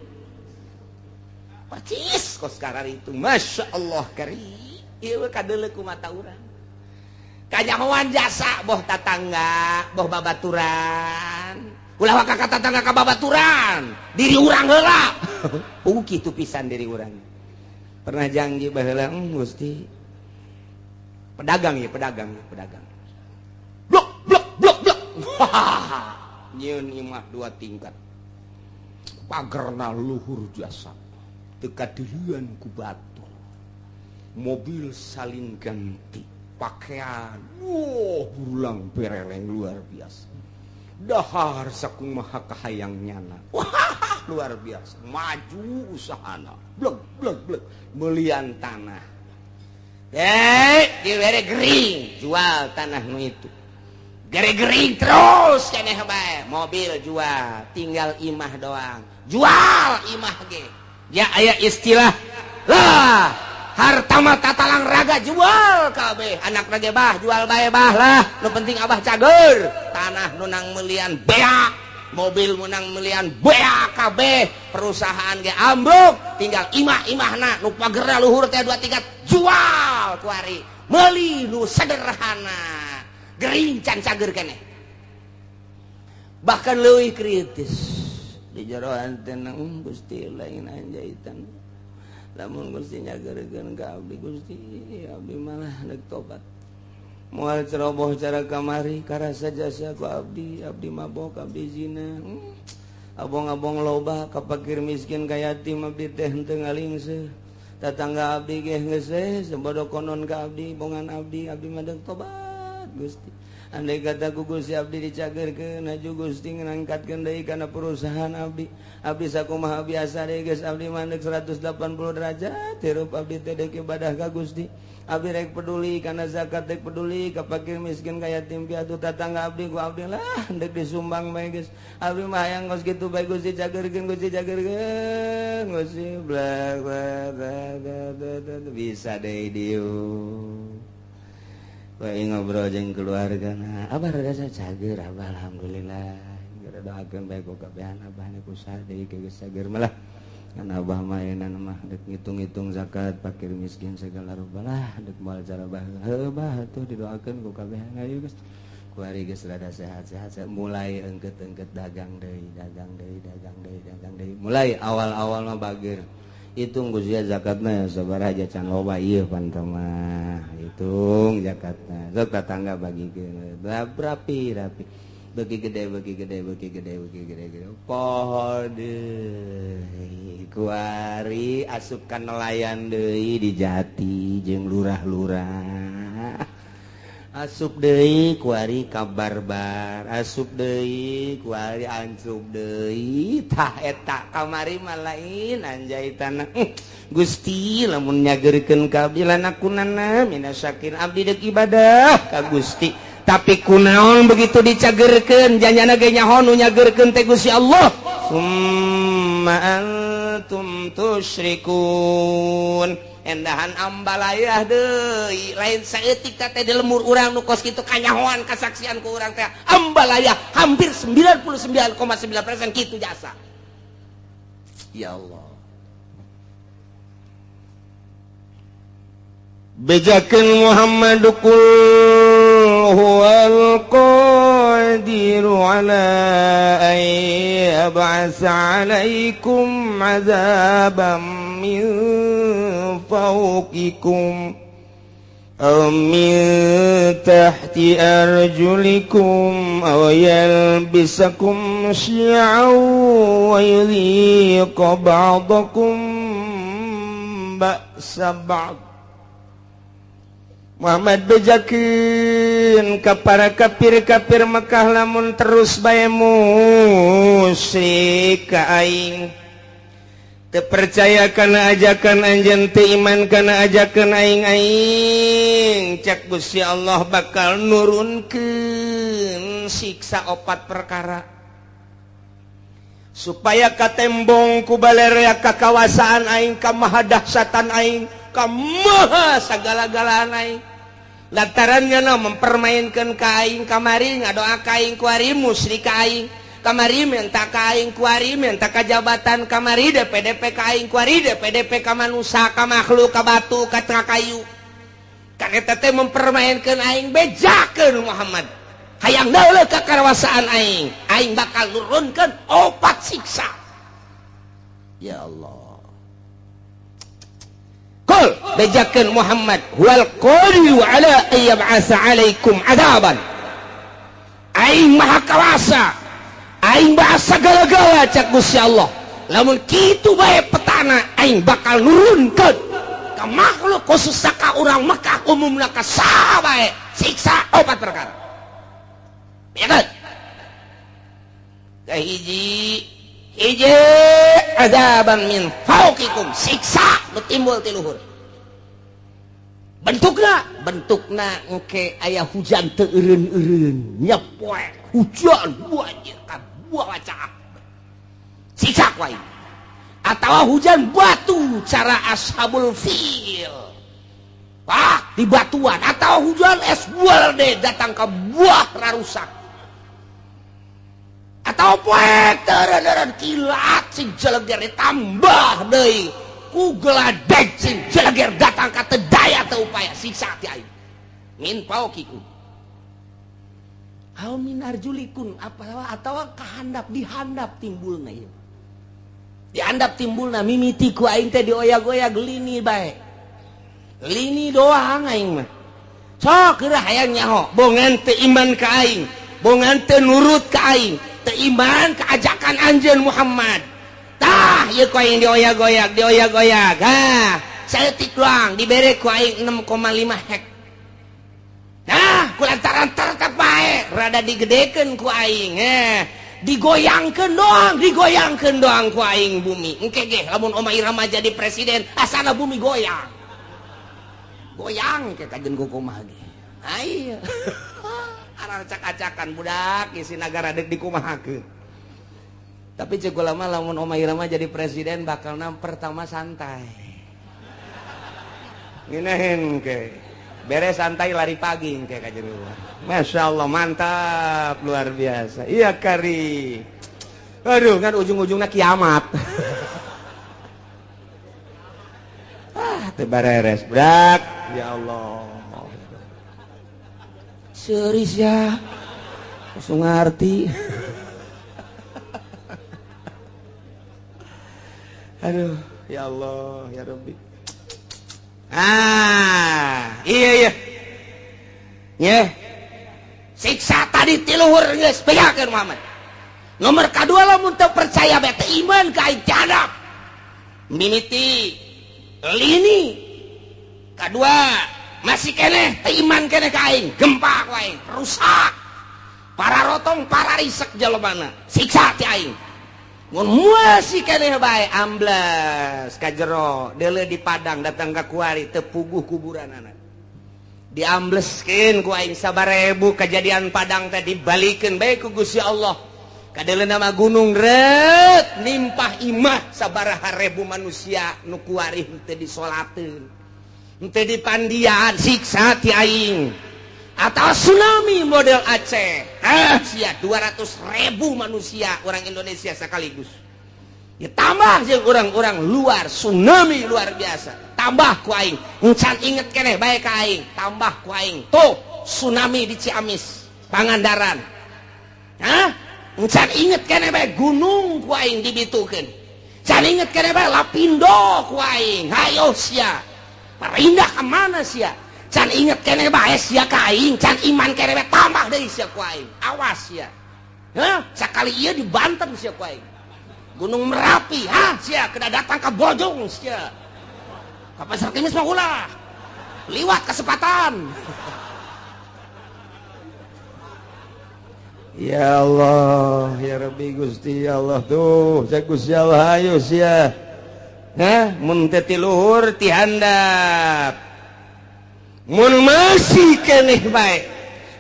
percis kos karar itu Masya Allah kari ieu kadeuleu ku mata urang kanyahoan jasa boh tatangga boh babaturan ulah waka ka tatangga ka babaturan diri urang heula kitu pisan diri urang pernah janji baheula Gusti pedagang ya pedagang pedagang blok blok blok blok nyieun imah 2 tingkat pagerna luhur jasa teu kadeuleun ku batur mobil salin ganti pakaian wuh bulang bereleng luar biasa dahar sakumaha kahayang nyana wah luar biasa maju usahana blek blek blek melian tanah dibere gering jual tanah nu itu gering-gering terus keneh bae mobil jual tinggal imah doang jual imah ge ya aya istilah lah Harta mah tatalang raga jual kabeh, anak ge bah jual bae bah lah, nu penting abah cager. Tanah nu nang melian beak, mobil menang melian beak kabeh, perusahaan ge ambruk, tinggal imah-imahna nu pagerna luhur teh 2 tingkat jual kuari, meuli nu sederhana, gering can cager keneh. Bahkan leuwih kritis di jeroan teh Gusti lain anjaitan. Lamun Gusti nyageurkeun ka abdi Gusti, abdi malah deuk tobat. Moal ceroboh cara kamari karasa jasa ku abdi, abdi mabok, abdi zina. Abong-abong loba ka fakir miskin ka yatim abdi teh henteu ngalingseut. Tatangga abdi ge geus we sebodo konon ka abdi, bongan abdi, abdi mah deuk tobat Gusti. Andai kata ku Gusti abdi dicagerkeun, aju Gusti ngangkatkeun deui kana perusahaan abdi. Abdi sakumaha biasa deui geus abdi mandek 180 derajat, hirup abdi teh deuk ibadah ka Gusti. Abdi rek peduli kana zakat, rek peduli ka fakir miskin ka yatim piatu tatangga abdi ku abdi lah ndek disumbang bae geus. Abdi mah hayang geus kitu bae Gusti cagerkeun, Gusti cagerkeun, Gusti bla bla bla bisa deui dieu. Bae ngobrol jeung keluarga na, abah rada cager abah alhamdulillah. Gara doakeun bae ku kabehan abah ku saha deui geus cager malah. Kan abah mah ayeuna mah deuk ngitung-ngitung zakat fakir miskin segala rupa lah deuk moal cara bah. Heuh bah atuh didoakeun ku kabehan ayo geus. Kuari geus rada sehat-sehat mulai engket-engket dagang deui, dagang deui, dagang deui, dagang deui. Mulai awal-awal mah bager. Hitung Gusti zakatna ya sabaraha aja can loba ieu pan mah. Hitung zakatna. Sok tatangga bagikeun. Rapi rapi. Beuki gede beuki gede beuki gede beuki gede gede. Poho deui kuari asup ka nelayan deui di Jati jeung lurah-lurah. Asup deui kuari ka barbar, asup deui kuari ancup deui. Tah eta kamari mah lain anjaitana. Gusti lamun nyageurkeun ka abdi lanakunana minasakin abdi deuk ibadah ka Gusti. Tapi kunaon begitu dicagerkeun janjana ge nyaho nu nyageurkeun teh Gusti Allah. Summa antum tusyrikun. Endahan ambalayah deui lain saeutik teh di lemur urang nu kos kitu kanyahoan kasaksian ku urang teh ambalayah hampir 99,9% kitu jasa. Ya Allah. Bejakeun Muhammad qul huwal qadiru ala ay yab'asa 'alaikum 'adzaban min fawqikum aw min tahti arjulikum aw yalbisakum syi'an wa yudhiqa ba'dakum ba'sa ba'd. Muhammad bejakeun ka para kafir-kafir Mekah lamun terus bae musyrik ka aing. Teu percaya kana ajakan anjeun, teu iman kana ajakan aing-aing, cak Gusti Allah bakal nurunkeun siksa opat perkara supaya katembong ku balerea ka kawasaan aing, ka mahadahsatan aing, ka maha sagala-galaan aing. Lantarannya no mempermainkan ka aing kamari, ngadoa ka aing kuari, musyrik ka aing kamari, minta ka aing kuari, minta ka jabatan kamari, DPDP ka aing kuari, DPDP ka manusia, ka makhluk, ka batu, ka kayu. Kan eta teh mempermainkan aing, bejakeun Muhammad. Hayang dauleuh ka karawasaan aing, aing bakal nurunkeun opat siksa. Ya Allah. Qul bejakeun Muhammad wal qadiru ala ay yab'asa 'alaikum 'adzaban. Aing maha kawasa, aing bahasa segala-gala cak Gusti Allah. Lamun kitu bae petana aing bakal nurunkeun ka makhluk khusus ka urang Mekah umumna ka saha bae siksa opat perkara. Ya kan? Kahiji hiji azaban min fauqikum, siksa nu timbul ti luhur. Bentukna, bentukna engke aya hujan teu eureun-eureun, nyepoek hujan banjir ka buah wacaah. Siksa ku aing. Atawa hujan batu cara ashabul fil. Pak di batuan atau hujan es buah deh datang ke buah rarusak. Atau poek teureun kilat sing jeleger ditambah deui ku geladeg sing jeleger datang ka teu daya teu upaya siksa ti aing. Min paukikum. Au min arjulikun apa atau kahandap dihandap timbulna ieu. Dihandap timbulna mimiti ku aing teh dioyag-oyag lini bae. Lini doang aing mah. Sok geura hayang nyaho, bongan teu iman ka aing, bongan teu nurut ka aing, teu iman ka ajakan anjeun Muhammad. Tah ieu ku aing dioyag-oyag, dioyag-oyag. Ha, saeutik doang dibere ku aing 6,5 hek. Nah, ku lantaran tetep bae rada digedekeun ku aing, digoyangkeun doang ku aing bumi. Engke ge lamun Oma Irama jadi presiden, asana bumi goyang. Goyang ke kajen ku kumaha ge. Ayo. Aracak-acakan budak isi nagara deuk dikumahakeun. Tapi ceuk ulama lamun Oma Irama jadi presiden bakalna pertama santai. Ngeunaheun ke. Beres santai lari pagi kayak kajian luar. Masya Allah mantap luar biasa. Iya kari. Aduh kan ujung-ujungnya kiamat. Ah teu bareres budak. Ya Allah. Serius ya. Langsung ngarti. Aduh ya Allah ya Rabbi. Ah, iya. Nyeh. Siksa tadi ti luhur geus bejakeun Muhammad. Nomor kadua lamun teu percaya bae teu iman ka aing jadap. Mimiti lini. Kadua masih keneh teu iman keneh ka aing, gempa ku aing, rusak. Para rotong, para risek jelema. Siksa ti aing. Mun masih keneh bae ambles ka jero deuleu di Padang datang ka kuari teu puguh kuburan anak. Diambleskeun ku aing sabarebu kejadian Padang teh dibalikeun bae ku Gusti Allah. Kadeuleu nama gunung reut nimpah imah sabaraha rebu manusia nu kuari henteu disolateun. Henteu dipandian siksa ti aing. Atau tsunami model Aceh. Ah, sia 200.000 manusia orang Indonesia sekaligus. Ditambah jeung orang-orang luar tsunami luar biasa. Tambah ku aing. Encan inget keneh bae ka aing. Tambah ku aing. Tuh tsunami di Ciamis, Pangandaran. Hah? Encan inget keneh bae gunung ku aing dibitukeun. Can inget keneh bae Lapindo ku aing. Hayo sia. Parindah ka mana sia? Can inget keneh bae sia ka aing, can iman keneh bae tambah deui sia ku aing. Awas sia. Hah? Sakali ieu di Banten sia ku aing. Gunung Merapi, hah sia kena datang ka Bojong sia. Ka Pasar Kemis mah ulah. Liwat kesempatan. Ya Allah, ya Rabbi Gusti ya Allah tuh, saya Gusti Allah ayo sia. Hah, mun teu ti luhur ti handap. Mun masih keneh bae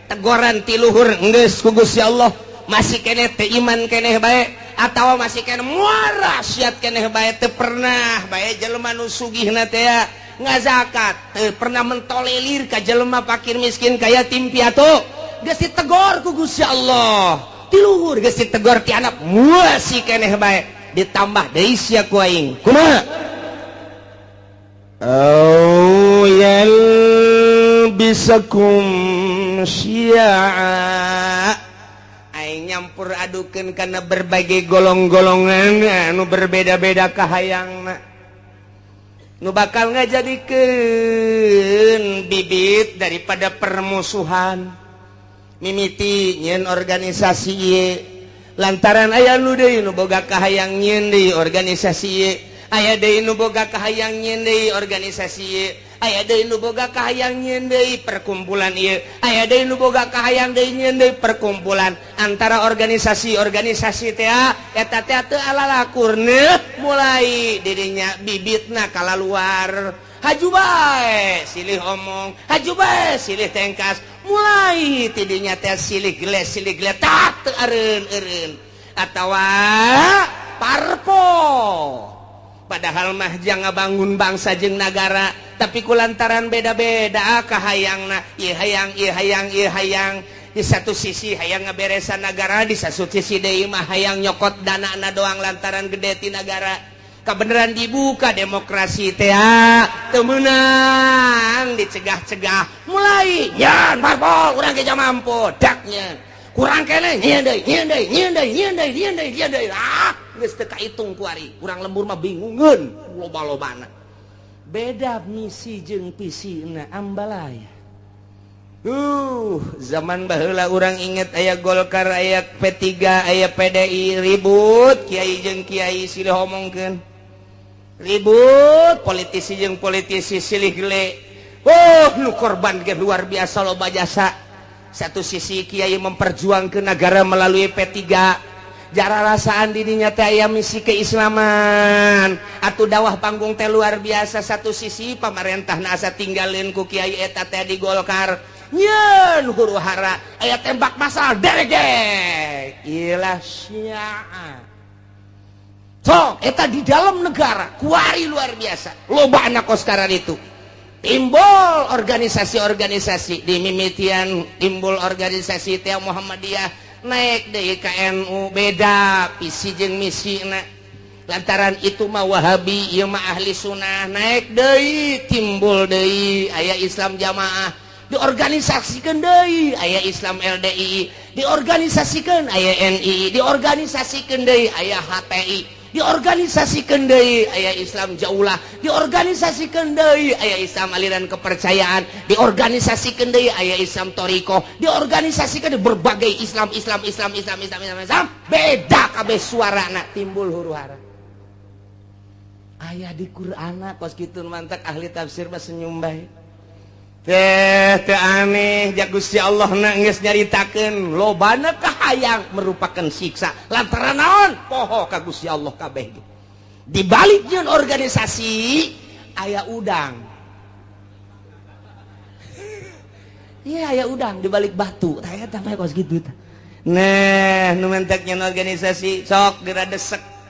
tegoran ti luhur geus ku Gusti Allah, masih keneh teu iman keneh bae atawa masih keneh muara siat keneh bae teu pernah bae jelema nu sugihna teh ngazakat, teu pernah mentolelir ka jelema fakir miskin kaya yatim piatu, geus ditegor ku Gusti Allah. Ti luhur geus ditegor ti anak masih keneh bae ditambah deui sia ku aing. Kumaha? Au yalbisakum syi'a. Aing nyampur adukeun kana berbagai golong-golongan anu berbeda-beda kahayangna. Nu bakal ngajadikeun bibit daripada permusuhan. Mimiti nyeun organisasi ieu lantaran aya nu deui nu boga kahayang nyeun deui organisasi ieu. Aya deui nu boga kahayang nyeun deui organisasi ieu, aya deui nu boga kahayang nyeun deui perkumpulan ieu, aya deui nu boga kahayang deui nyeun deui perkumpulan. Antara organisasi-organisasi teh eta teh teu alalakurna mulai dirinya bibitna kalaluar. Haju bae silih omong, haju bae silih tengkas, mulai tidinya teh silih geles silih geletak teu eureun-eureun atawa parpol. Padahal mah jang ngabangun bangsa jeung nagara, tapi kulantaran beda-beda kahayangna, ieu hayang, ieu hayang, ieu hayang. Di satu sisi hayang ngaberesan nagara, di satu sisi deui mah hayang nyokot danana doang lantaran gede ti nagara. Kabeneran dibuka demokrasi teh teu meunang, dicegah-cegah mulai nyeun parpol urang ge mampu daknya. Kurang keneh nyieun deui, nyieun deui, nyieun deui, nyieun deui, nyieun deui, nyieun deui. Ah, geus teu kaitung ku ari. Urang lembur mah bingungeun loba-lobana. Beda misi jeung visina ambalaya. Zaman baheula urang inget aya Golkar, aya P3, aya PDI ribut, kiai jeung kiai silih omongkeun. Ribut, politisi jeung politisi silih gele. Oh, nu korban ge luar biasa loba jasa. Satu sisi kiai memperjuangkan negara melalui P3, jara rasaan dirinya teh aya misi keislaman atau dawah panggung teh luar biasa. Satu sisi pamarentahna asa tinggalin ku kiai eta teh di Golkar nyeun huru hara aya tembak masal deregek ilah syiah. Sok eta di dalam negara kuari luar biasa loba anak koskaran itu. Timbul organisasi-organisasi di mimitian, timbul organisasi teh Muhammadiyah naik deui ka NU, beda visi jeung misina. Lantaran itu mah Wahabi, ieu mah ahli sunnah, naik deui timbul deui aya Islam jamaah, diorganisasikeun deui aya Islam LDI, diorganisasikeun aya NI, diorganisasikeun deui aya HTI, diorganisasikan deui aya Islam jaulah, diorganisasikan deui aya Islam aliran kepercayaan, diorganisasikan deui aya Islam toriko, diorganisasikan berbagai Islam Islam Islam Islam Islam Islam Islam, beda kabeh suarana timbul huru hara. Aya di Qur'ana kos kitu mantak ahli tafsir mah senyum bae. Teh teu aneh ja Gusti Allah na geus nyaritakeun lobana kahayang merupakan siksa lantaran naon poho ka Gusti Allah kabeh. Di balik jeung organisasi aya udang. Iya aya udang di balik batu. Tah eta mah kos kitu tah. Nah, nu mentek nyeun organisasi sok geura desek.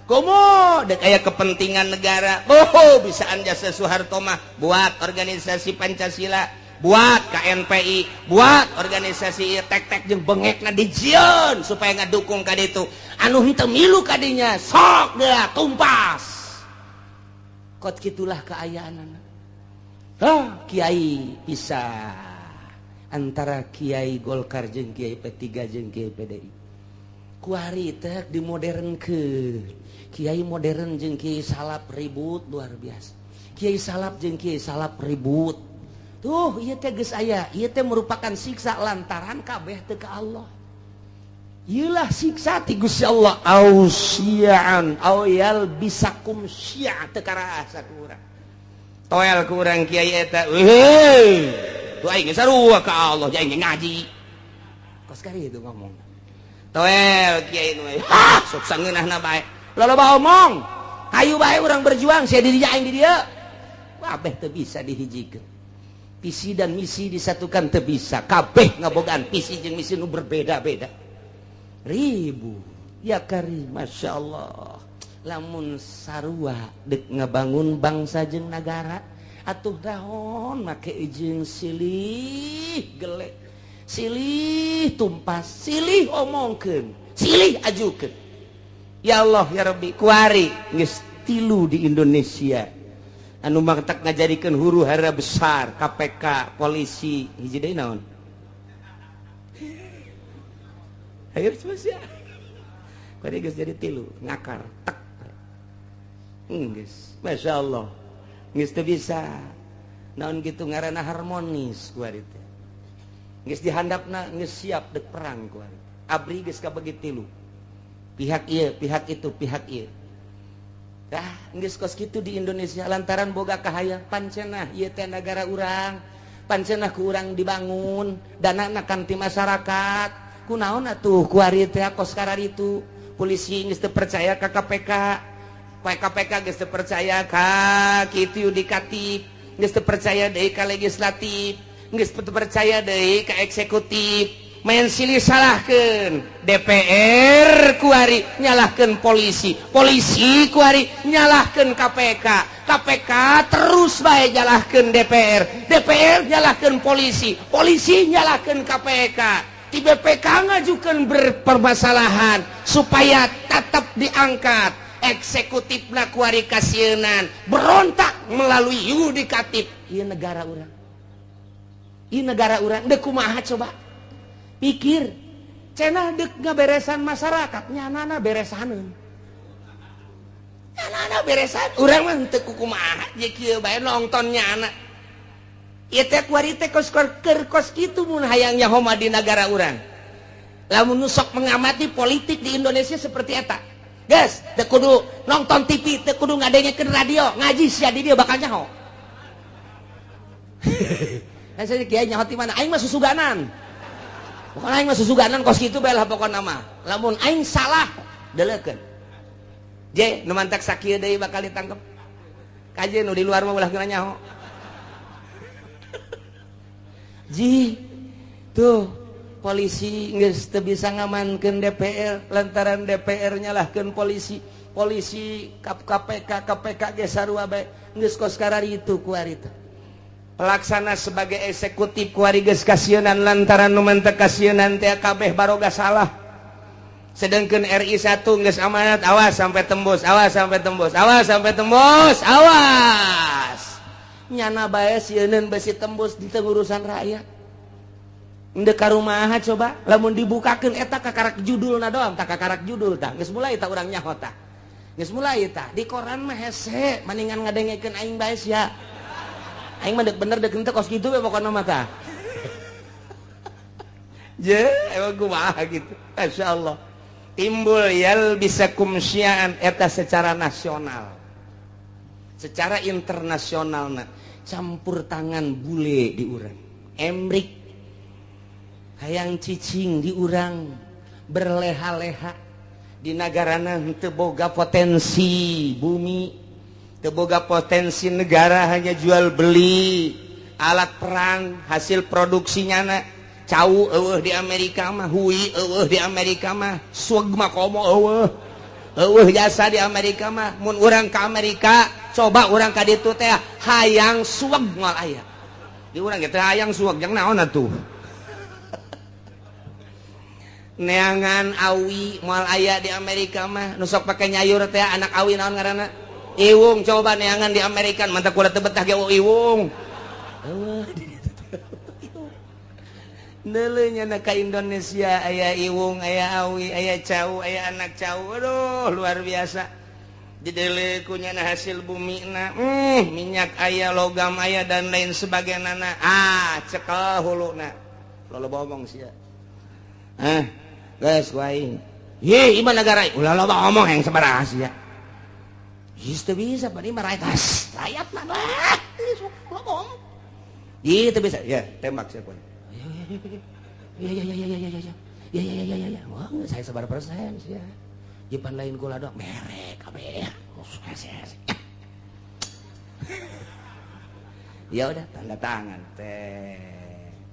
Komo dek aya kepentingan negara. Oh, bisaan jasa Soeharto mah buat organisasi Pancasila, buat KNPI, buat organisasi tek-tek jeung bengekna dijieun supaya ngadukung ka ditu. Anu henteu milu ka dinya sok geura tumpas. Kot kitulah kaayaanana. Hah, kiai bisa antara kiai Golkar jeung kiai P3 jeung kiai PDI. Kuari teh dimodernkeun. Kiai modern jeung kiai salap ribut luar biasa. Kiai salap jeung kiai salap ribut. Tuh ieu teh geus aya, ieu teh merupakan siksa lantaran kabeh teu ka Allah. Ieulah siksa ti Gusti Allah au syi'an au yalbisakum syi'a teu karasa ku urang. Toel ku urang kiai eta. Heuh. Tuh aing geus sarua ka Allah, aing ngaji. Kos kari itu ngomong. Toel kiai nu ha sok sangeunahna bae. Loba omong, hayu bae urang berjuang, sia di dinya aing di dieu. Kabeh teu bisa dihijikeun. Visi dan misi disatukan teu bisa. Kabeh ngabogaan visi jeung misi nu berbeda-beda. Ribu. Ya karim, Masya Allah. Lamun sarua dek ngabangun bangsa jeung nagara, atuh naon make jeung silih gelek, silih tumpas, silih omongkeun, silih ajukeun. Ya Allah ya Rabbi, kuari geus tilu di Indonesia anu mangtak ngajadikeun huru hara besar, KPK, polisi, hiji deui naon? Hayo geus ya. Kuari geus jadi tilu, ngakar tek. Geus, Masya Allah. Geus teu bisa. Naon kitu ngaranna harmonis kuari teh. Geus dihandapna geus siap dek perang kuari. Abri geus kabagi tilu. Pihak ieu, pihak itu, pihak ieu. Dah, geus kos kitu di Indonesia lantaran boga kahayang pancenah ieu teh nagara urang, pancenah ku urang dibangun, danana kan ti masyarakat. Kunaon atuh kuari teh kos kararitu? Polisi geus teu percaya ka KPK. KPK geus teu percaya ka kitu yudikatif, geus teu percaya deui ka legislatif, geus teu percaya deui ka eksekutif. Main silih salahkeun DPR kuari nyalahkeun polisi, polisi kuari nyalahkeun KPK, KPK terus bae nyalahkeun DPR, DPR nyalahkeun polisi, polisi nyalahkeun KPK. Di BPK ngajukeun berpermasalahan supaya tetap diangkat. Eksekutifna kuari kasieunan berontak melalui yudikatif. Ieu negara urang. Ieu negara urang deuk kumaha coba? Pikir cenah deuk ngaberesan masyarakat nyanana beresaneun. Nyanana beresan urang mah teu kumaha ye kieu bae nonton nyana. Ieu teh kuari teh kos keur kos kitu mun hayang nyaho mah di nagara urang. Lamun nu sok mengamati politik di Indonesia seperti eta. Geus teu kudu nonton TV, teu kudu ngadengekeun radio, ngaji sia di dieu bakal nyaho. Nah, saya kiai nyaho ti mana? Aing mah susuganan. Pokoknya aing mah susuganan kos kitu bae lah pokona mah. Lamun aing salah deleukeun. Je nu mantak sakieu deui bakal ditangkep. Kaje nu di luar mah ulah geuna nyaho. Ji tuh polisi geus teu bisa ngamankeun DPR lantaran DPR nyalahkeun polisi, polisi KPK, KPK ge sarua bae geus kos kararitu ku ari teh. Pelaksana sebagai eksekutif kuari geus kasieunan lantaran nu mantep kasieunan teh kabeh baroga salah. Sedangkan RI 1 geus amanat awas sampai tembus, awas sampai tembus, awas sampai tembus, awas. Nyana bae sieuneun besi tembus di urusan rakyat. Endek ka rumaha coba lamun dibukakeun eta kakarak judulna doang, tah kakarak judul tah geus mulai tah urang nyaho tah. Geus mulai tah di koran mah hese maningan ngadengekeun aing bae sia. Aing mah deuk bener deuk henteu kos kitu we pokona mah tah. Je, emang kumaha gitu. Masyaallah. Timbul yalbisakum syi'an eta secara nasional. Secara internasionalna campur tangan bule di urang. Emrik hayang cicing di urang berleha-leha di nagarana henteu boga potensi bumi, teu boga potensi negara, hanya jual beli alat perang hasil produksinya na cau eueuh di Amerika mah, hui eueuh di Amerika mah, sueg mah komo eueuh eueuh jasa di Amerika mah. Mun urang ka Amerika coba urang ka ditu teh hayang sueg moal aya di urang ge teh hayang sueg jang naon atuh. Neangan awi moal aya di Amerika mah, nu sok pake nyayur teh anak awi naon ngaranna? Iwung. Coba neangan di Amerika mantap kula teu betah ge iwung. Eueuh di ditu teh. Neuleuh nya ka Indonesia aya iwung, aya awi, aya cau, aya anak cau. Aduh luar biasa. Dideuleu ku nyana hasil bumina, minyak aya, logam aya dan lain sebagainya. Ah, cekel huluna. Loba omong sia. Ah, geus ku aing. Ye, ieu negara ulah loba omong yang sabaraha sia. Geus teu bisa bari mah rakyat. Rakyat mah lah. Loba omong. Ieu teu bisa. Ya, tembak sia ku. Ya ya ya ya ya ya ya. Ya ya ya ya ya. Wah, saya sabar persen sia. Jepan lain gula doang merek kabeh. Ya udah tanda tangan teh.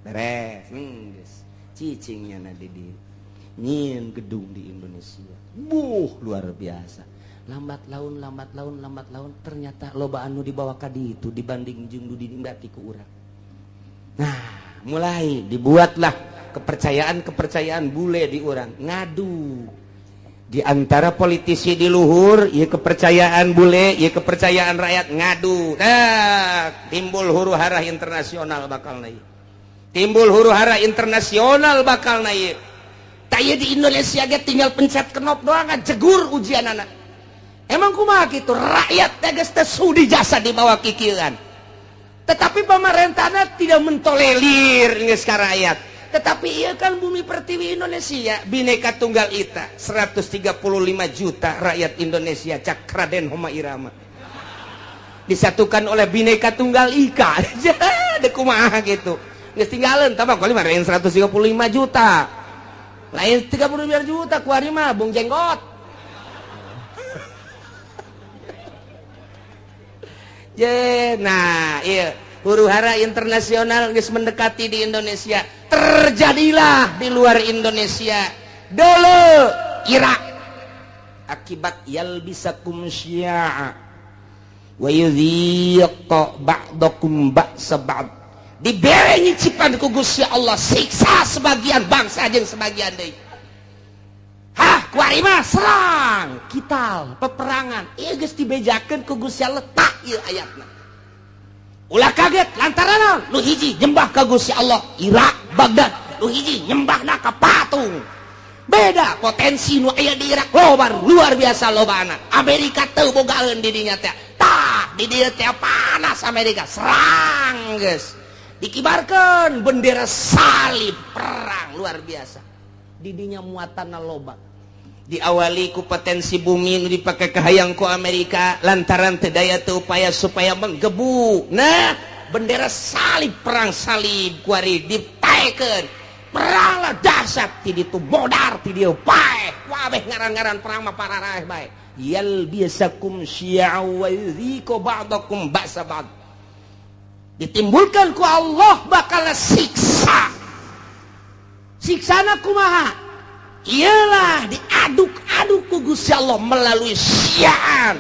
Beres. Geus. Cicingnya na di nyieun gedung di Indonesia. Buh, luar biasa. Lambat laun, lambat laun, lambat laun ternyata loba anu dibawa ka ditu dibanding jeung nu dinikmati ku urang. Nah, mulai dibuatlah kepercayaan-kepercayaan bule di urang. Ngadu di antara politisi di luhur, ieu kepercayaan bule, ieu kepercayaan rakyat ngadu. Nah, timbul huru hara internasional bakal naik. Timbul huru hara internasional bakal naik. Tah ieu di Indonesia ge tinggal pencet knop doang jegur ujianana. Emang kumaha kitu rakyat teh geus teu sudi jasa dibawa kikieuan. Tetapi pemerintahna tidak mentolerir geus ka rakyat. Tetapi iya kan bumi pertiwi Indonesia Bhinneka Tunggal Ika 135 juta rakyat Indonesia cak Raden Homa Irama disatukan oleh Bhinneka Tunggal Ika. Dek kumaha gitu geus tinggalin tambah kali mah 135 juta lain 35 juta kuari mah Bung Jenggot. Je, nah iya Huru hara internasional geus mendekati di Indonesia. Terjadilah di luar Indonesia. Dulu Irak akibat yalbisakum syi'a wa yudhiq ba'dakum ba'sa ba'd. Dibere nyicipan ku Gusti Allah siksa sebagian bangsa jeung sebagian deui. Hah, kuari mah serang, kital, peperangan. Ieu geus dibejakeun ku Gusti Allah tak ieu ayatna. Ulah kaget lantaran naon? Nu hiji nyembah ka Gusti Allah Irak, Baghdad. Nu hiji nyembahna ka patung. Beda potensi nu aya di Irak loba luar biasa lobana. Amerika teu bogaeun di dinya teh. Tah, di dieu teh panas Amerika, serang geus. Dikibarkeun bendera salib perang luar biasa. Didinya muatanna loba. Diawali ku potensi bumi nu dipake kahayang ku Amerika lantaran teu daya teu upaya supaya menggebu. Nah, bendera salib perang salib kuari dipaekeun. Peranglah dahsyat ti ditu modar ti dieu paeh. Wabeh ngaran-ngaran perang mah pararaeh bae. Yalbisakum syi'a wa yudhiqu ba'dakum ba'sa ba'd. Ditimbulkan ku Allah bakal siksa. Siksana kumaha? Iyalah diaduk-aduk ku Gusti Allah melalui syian.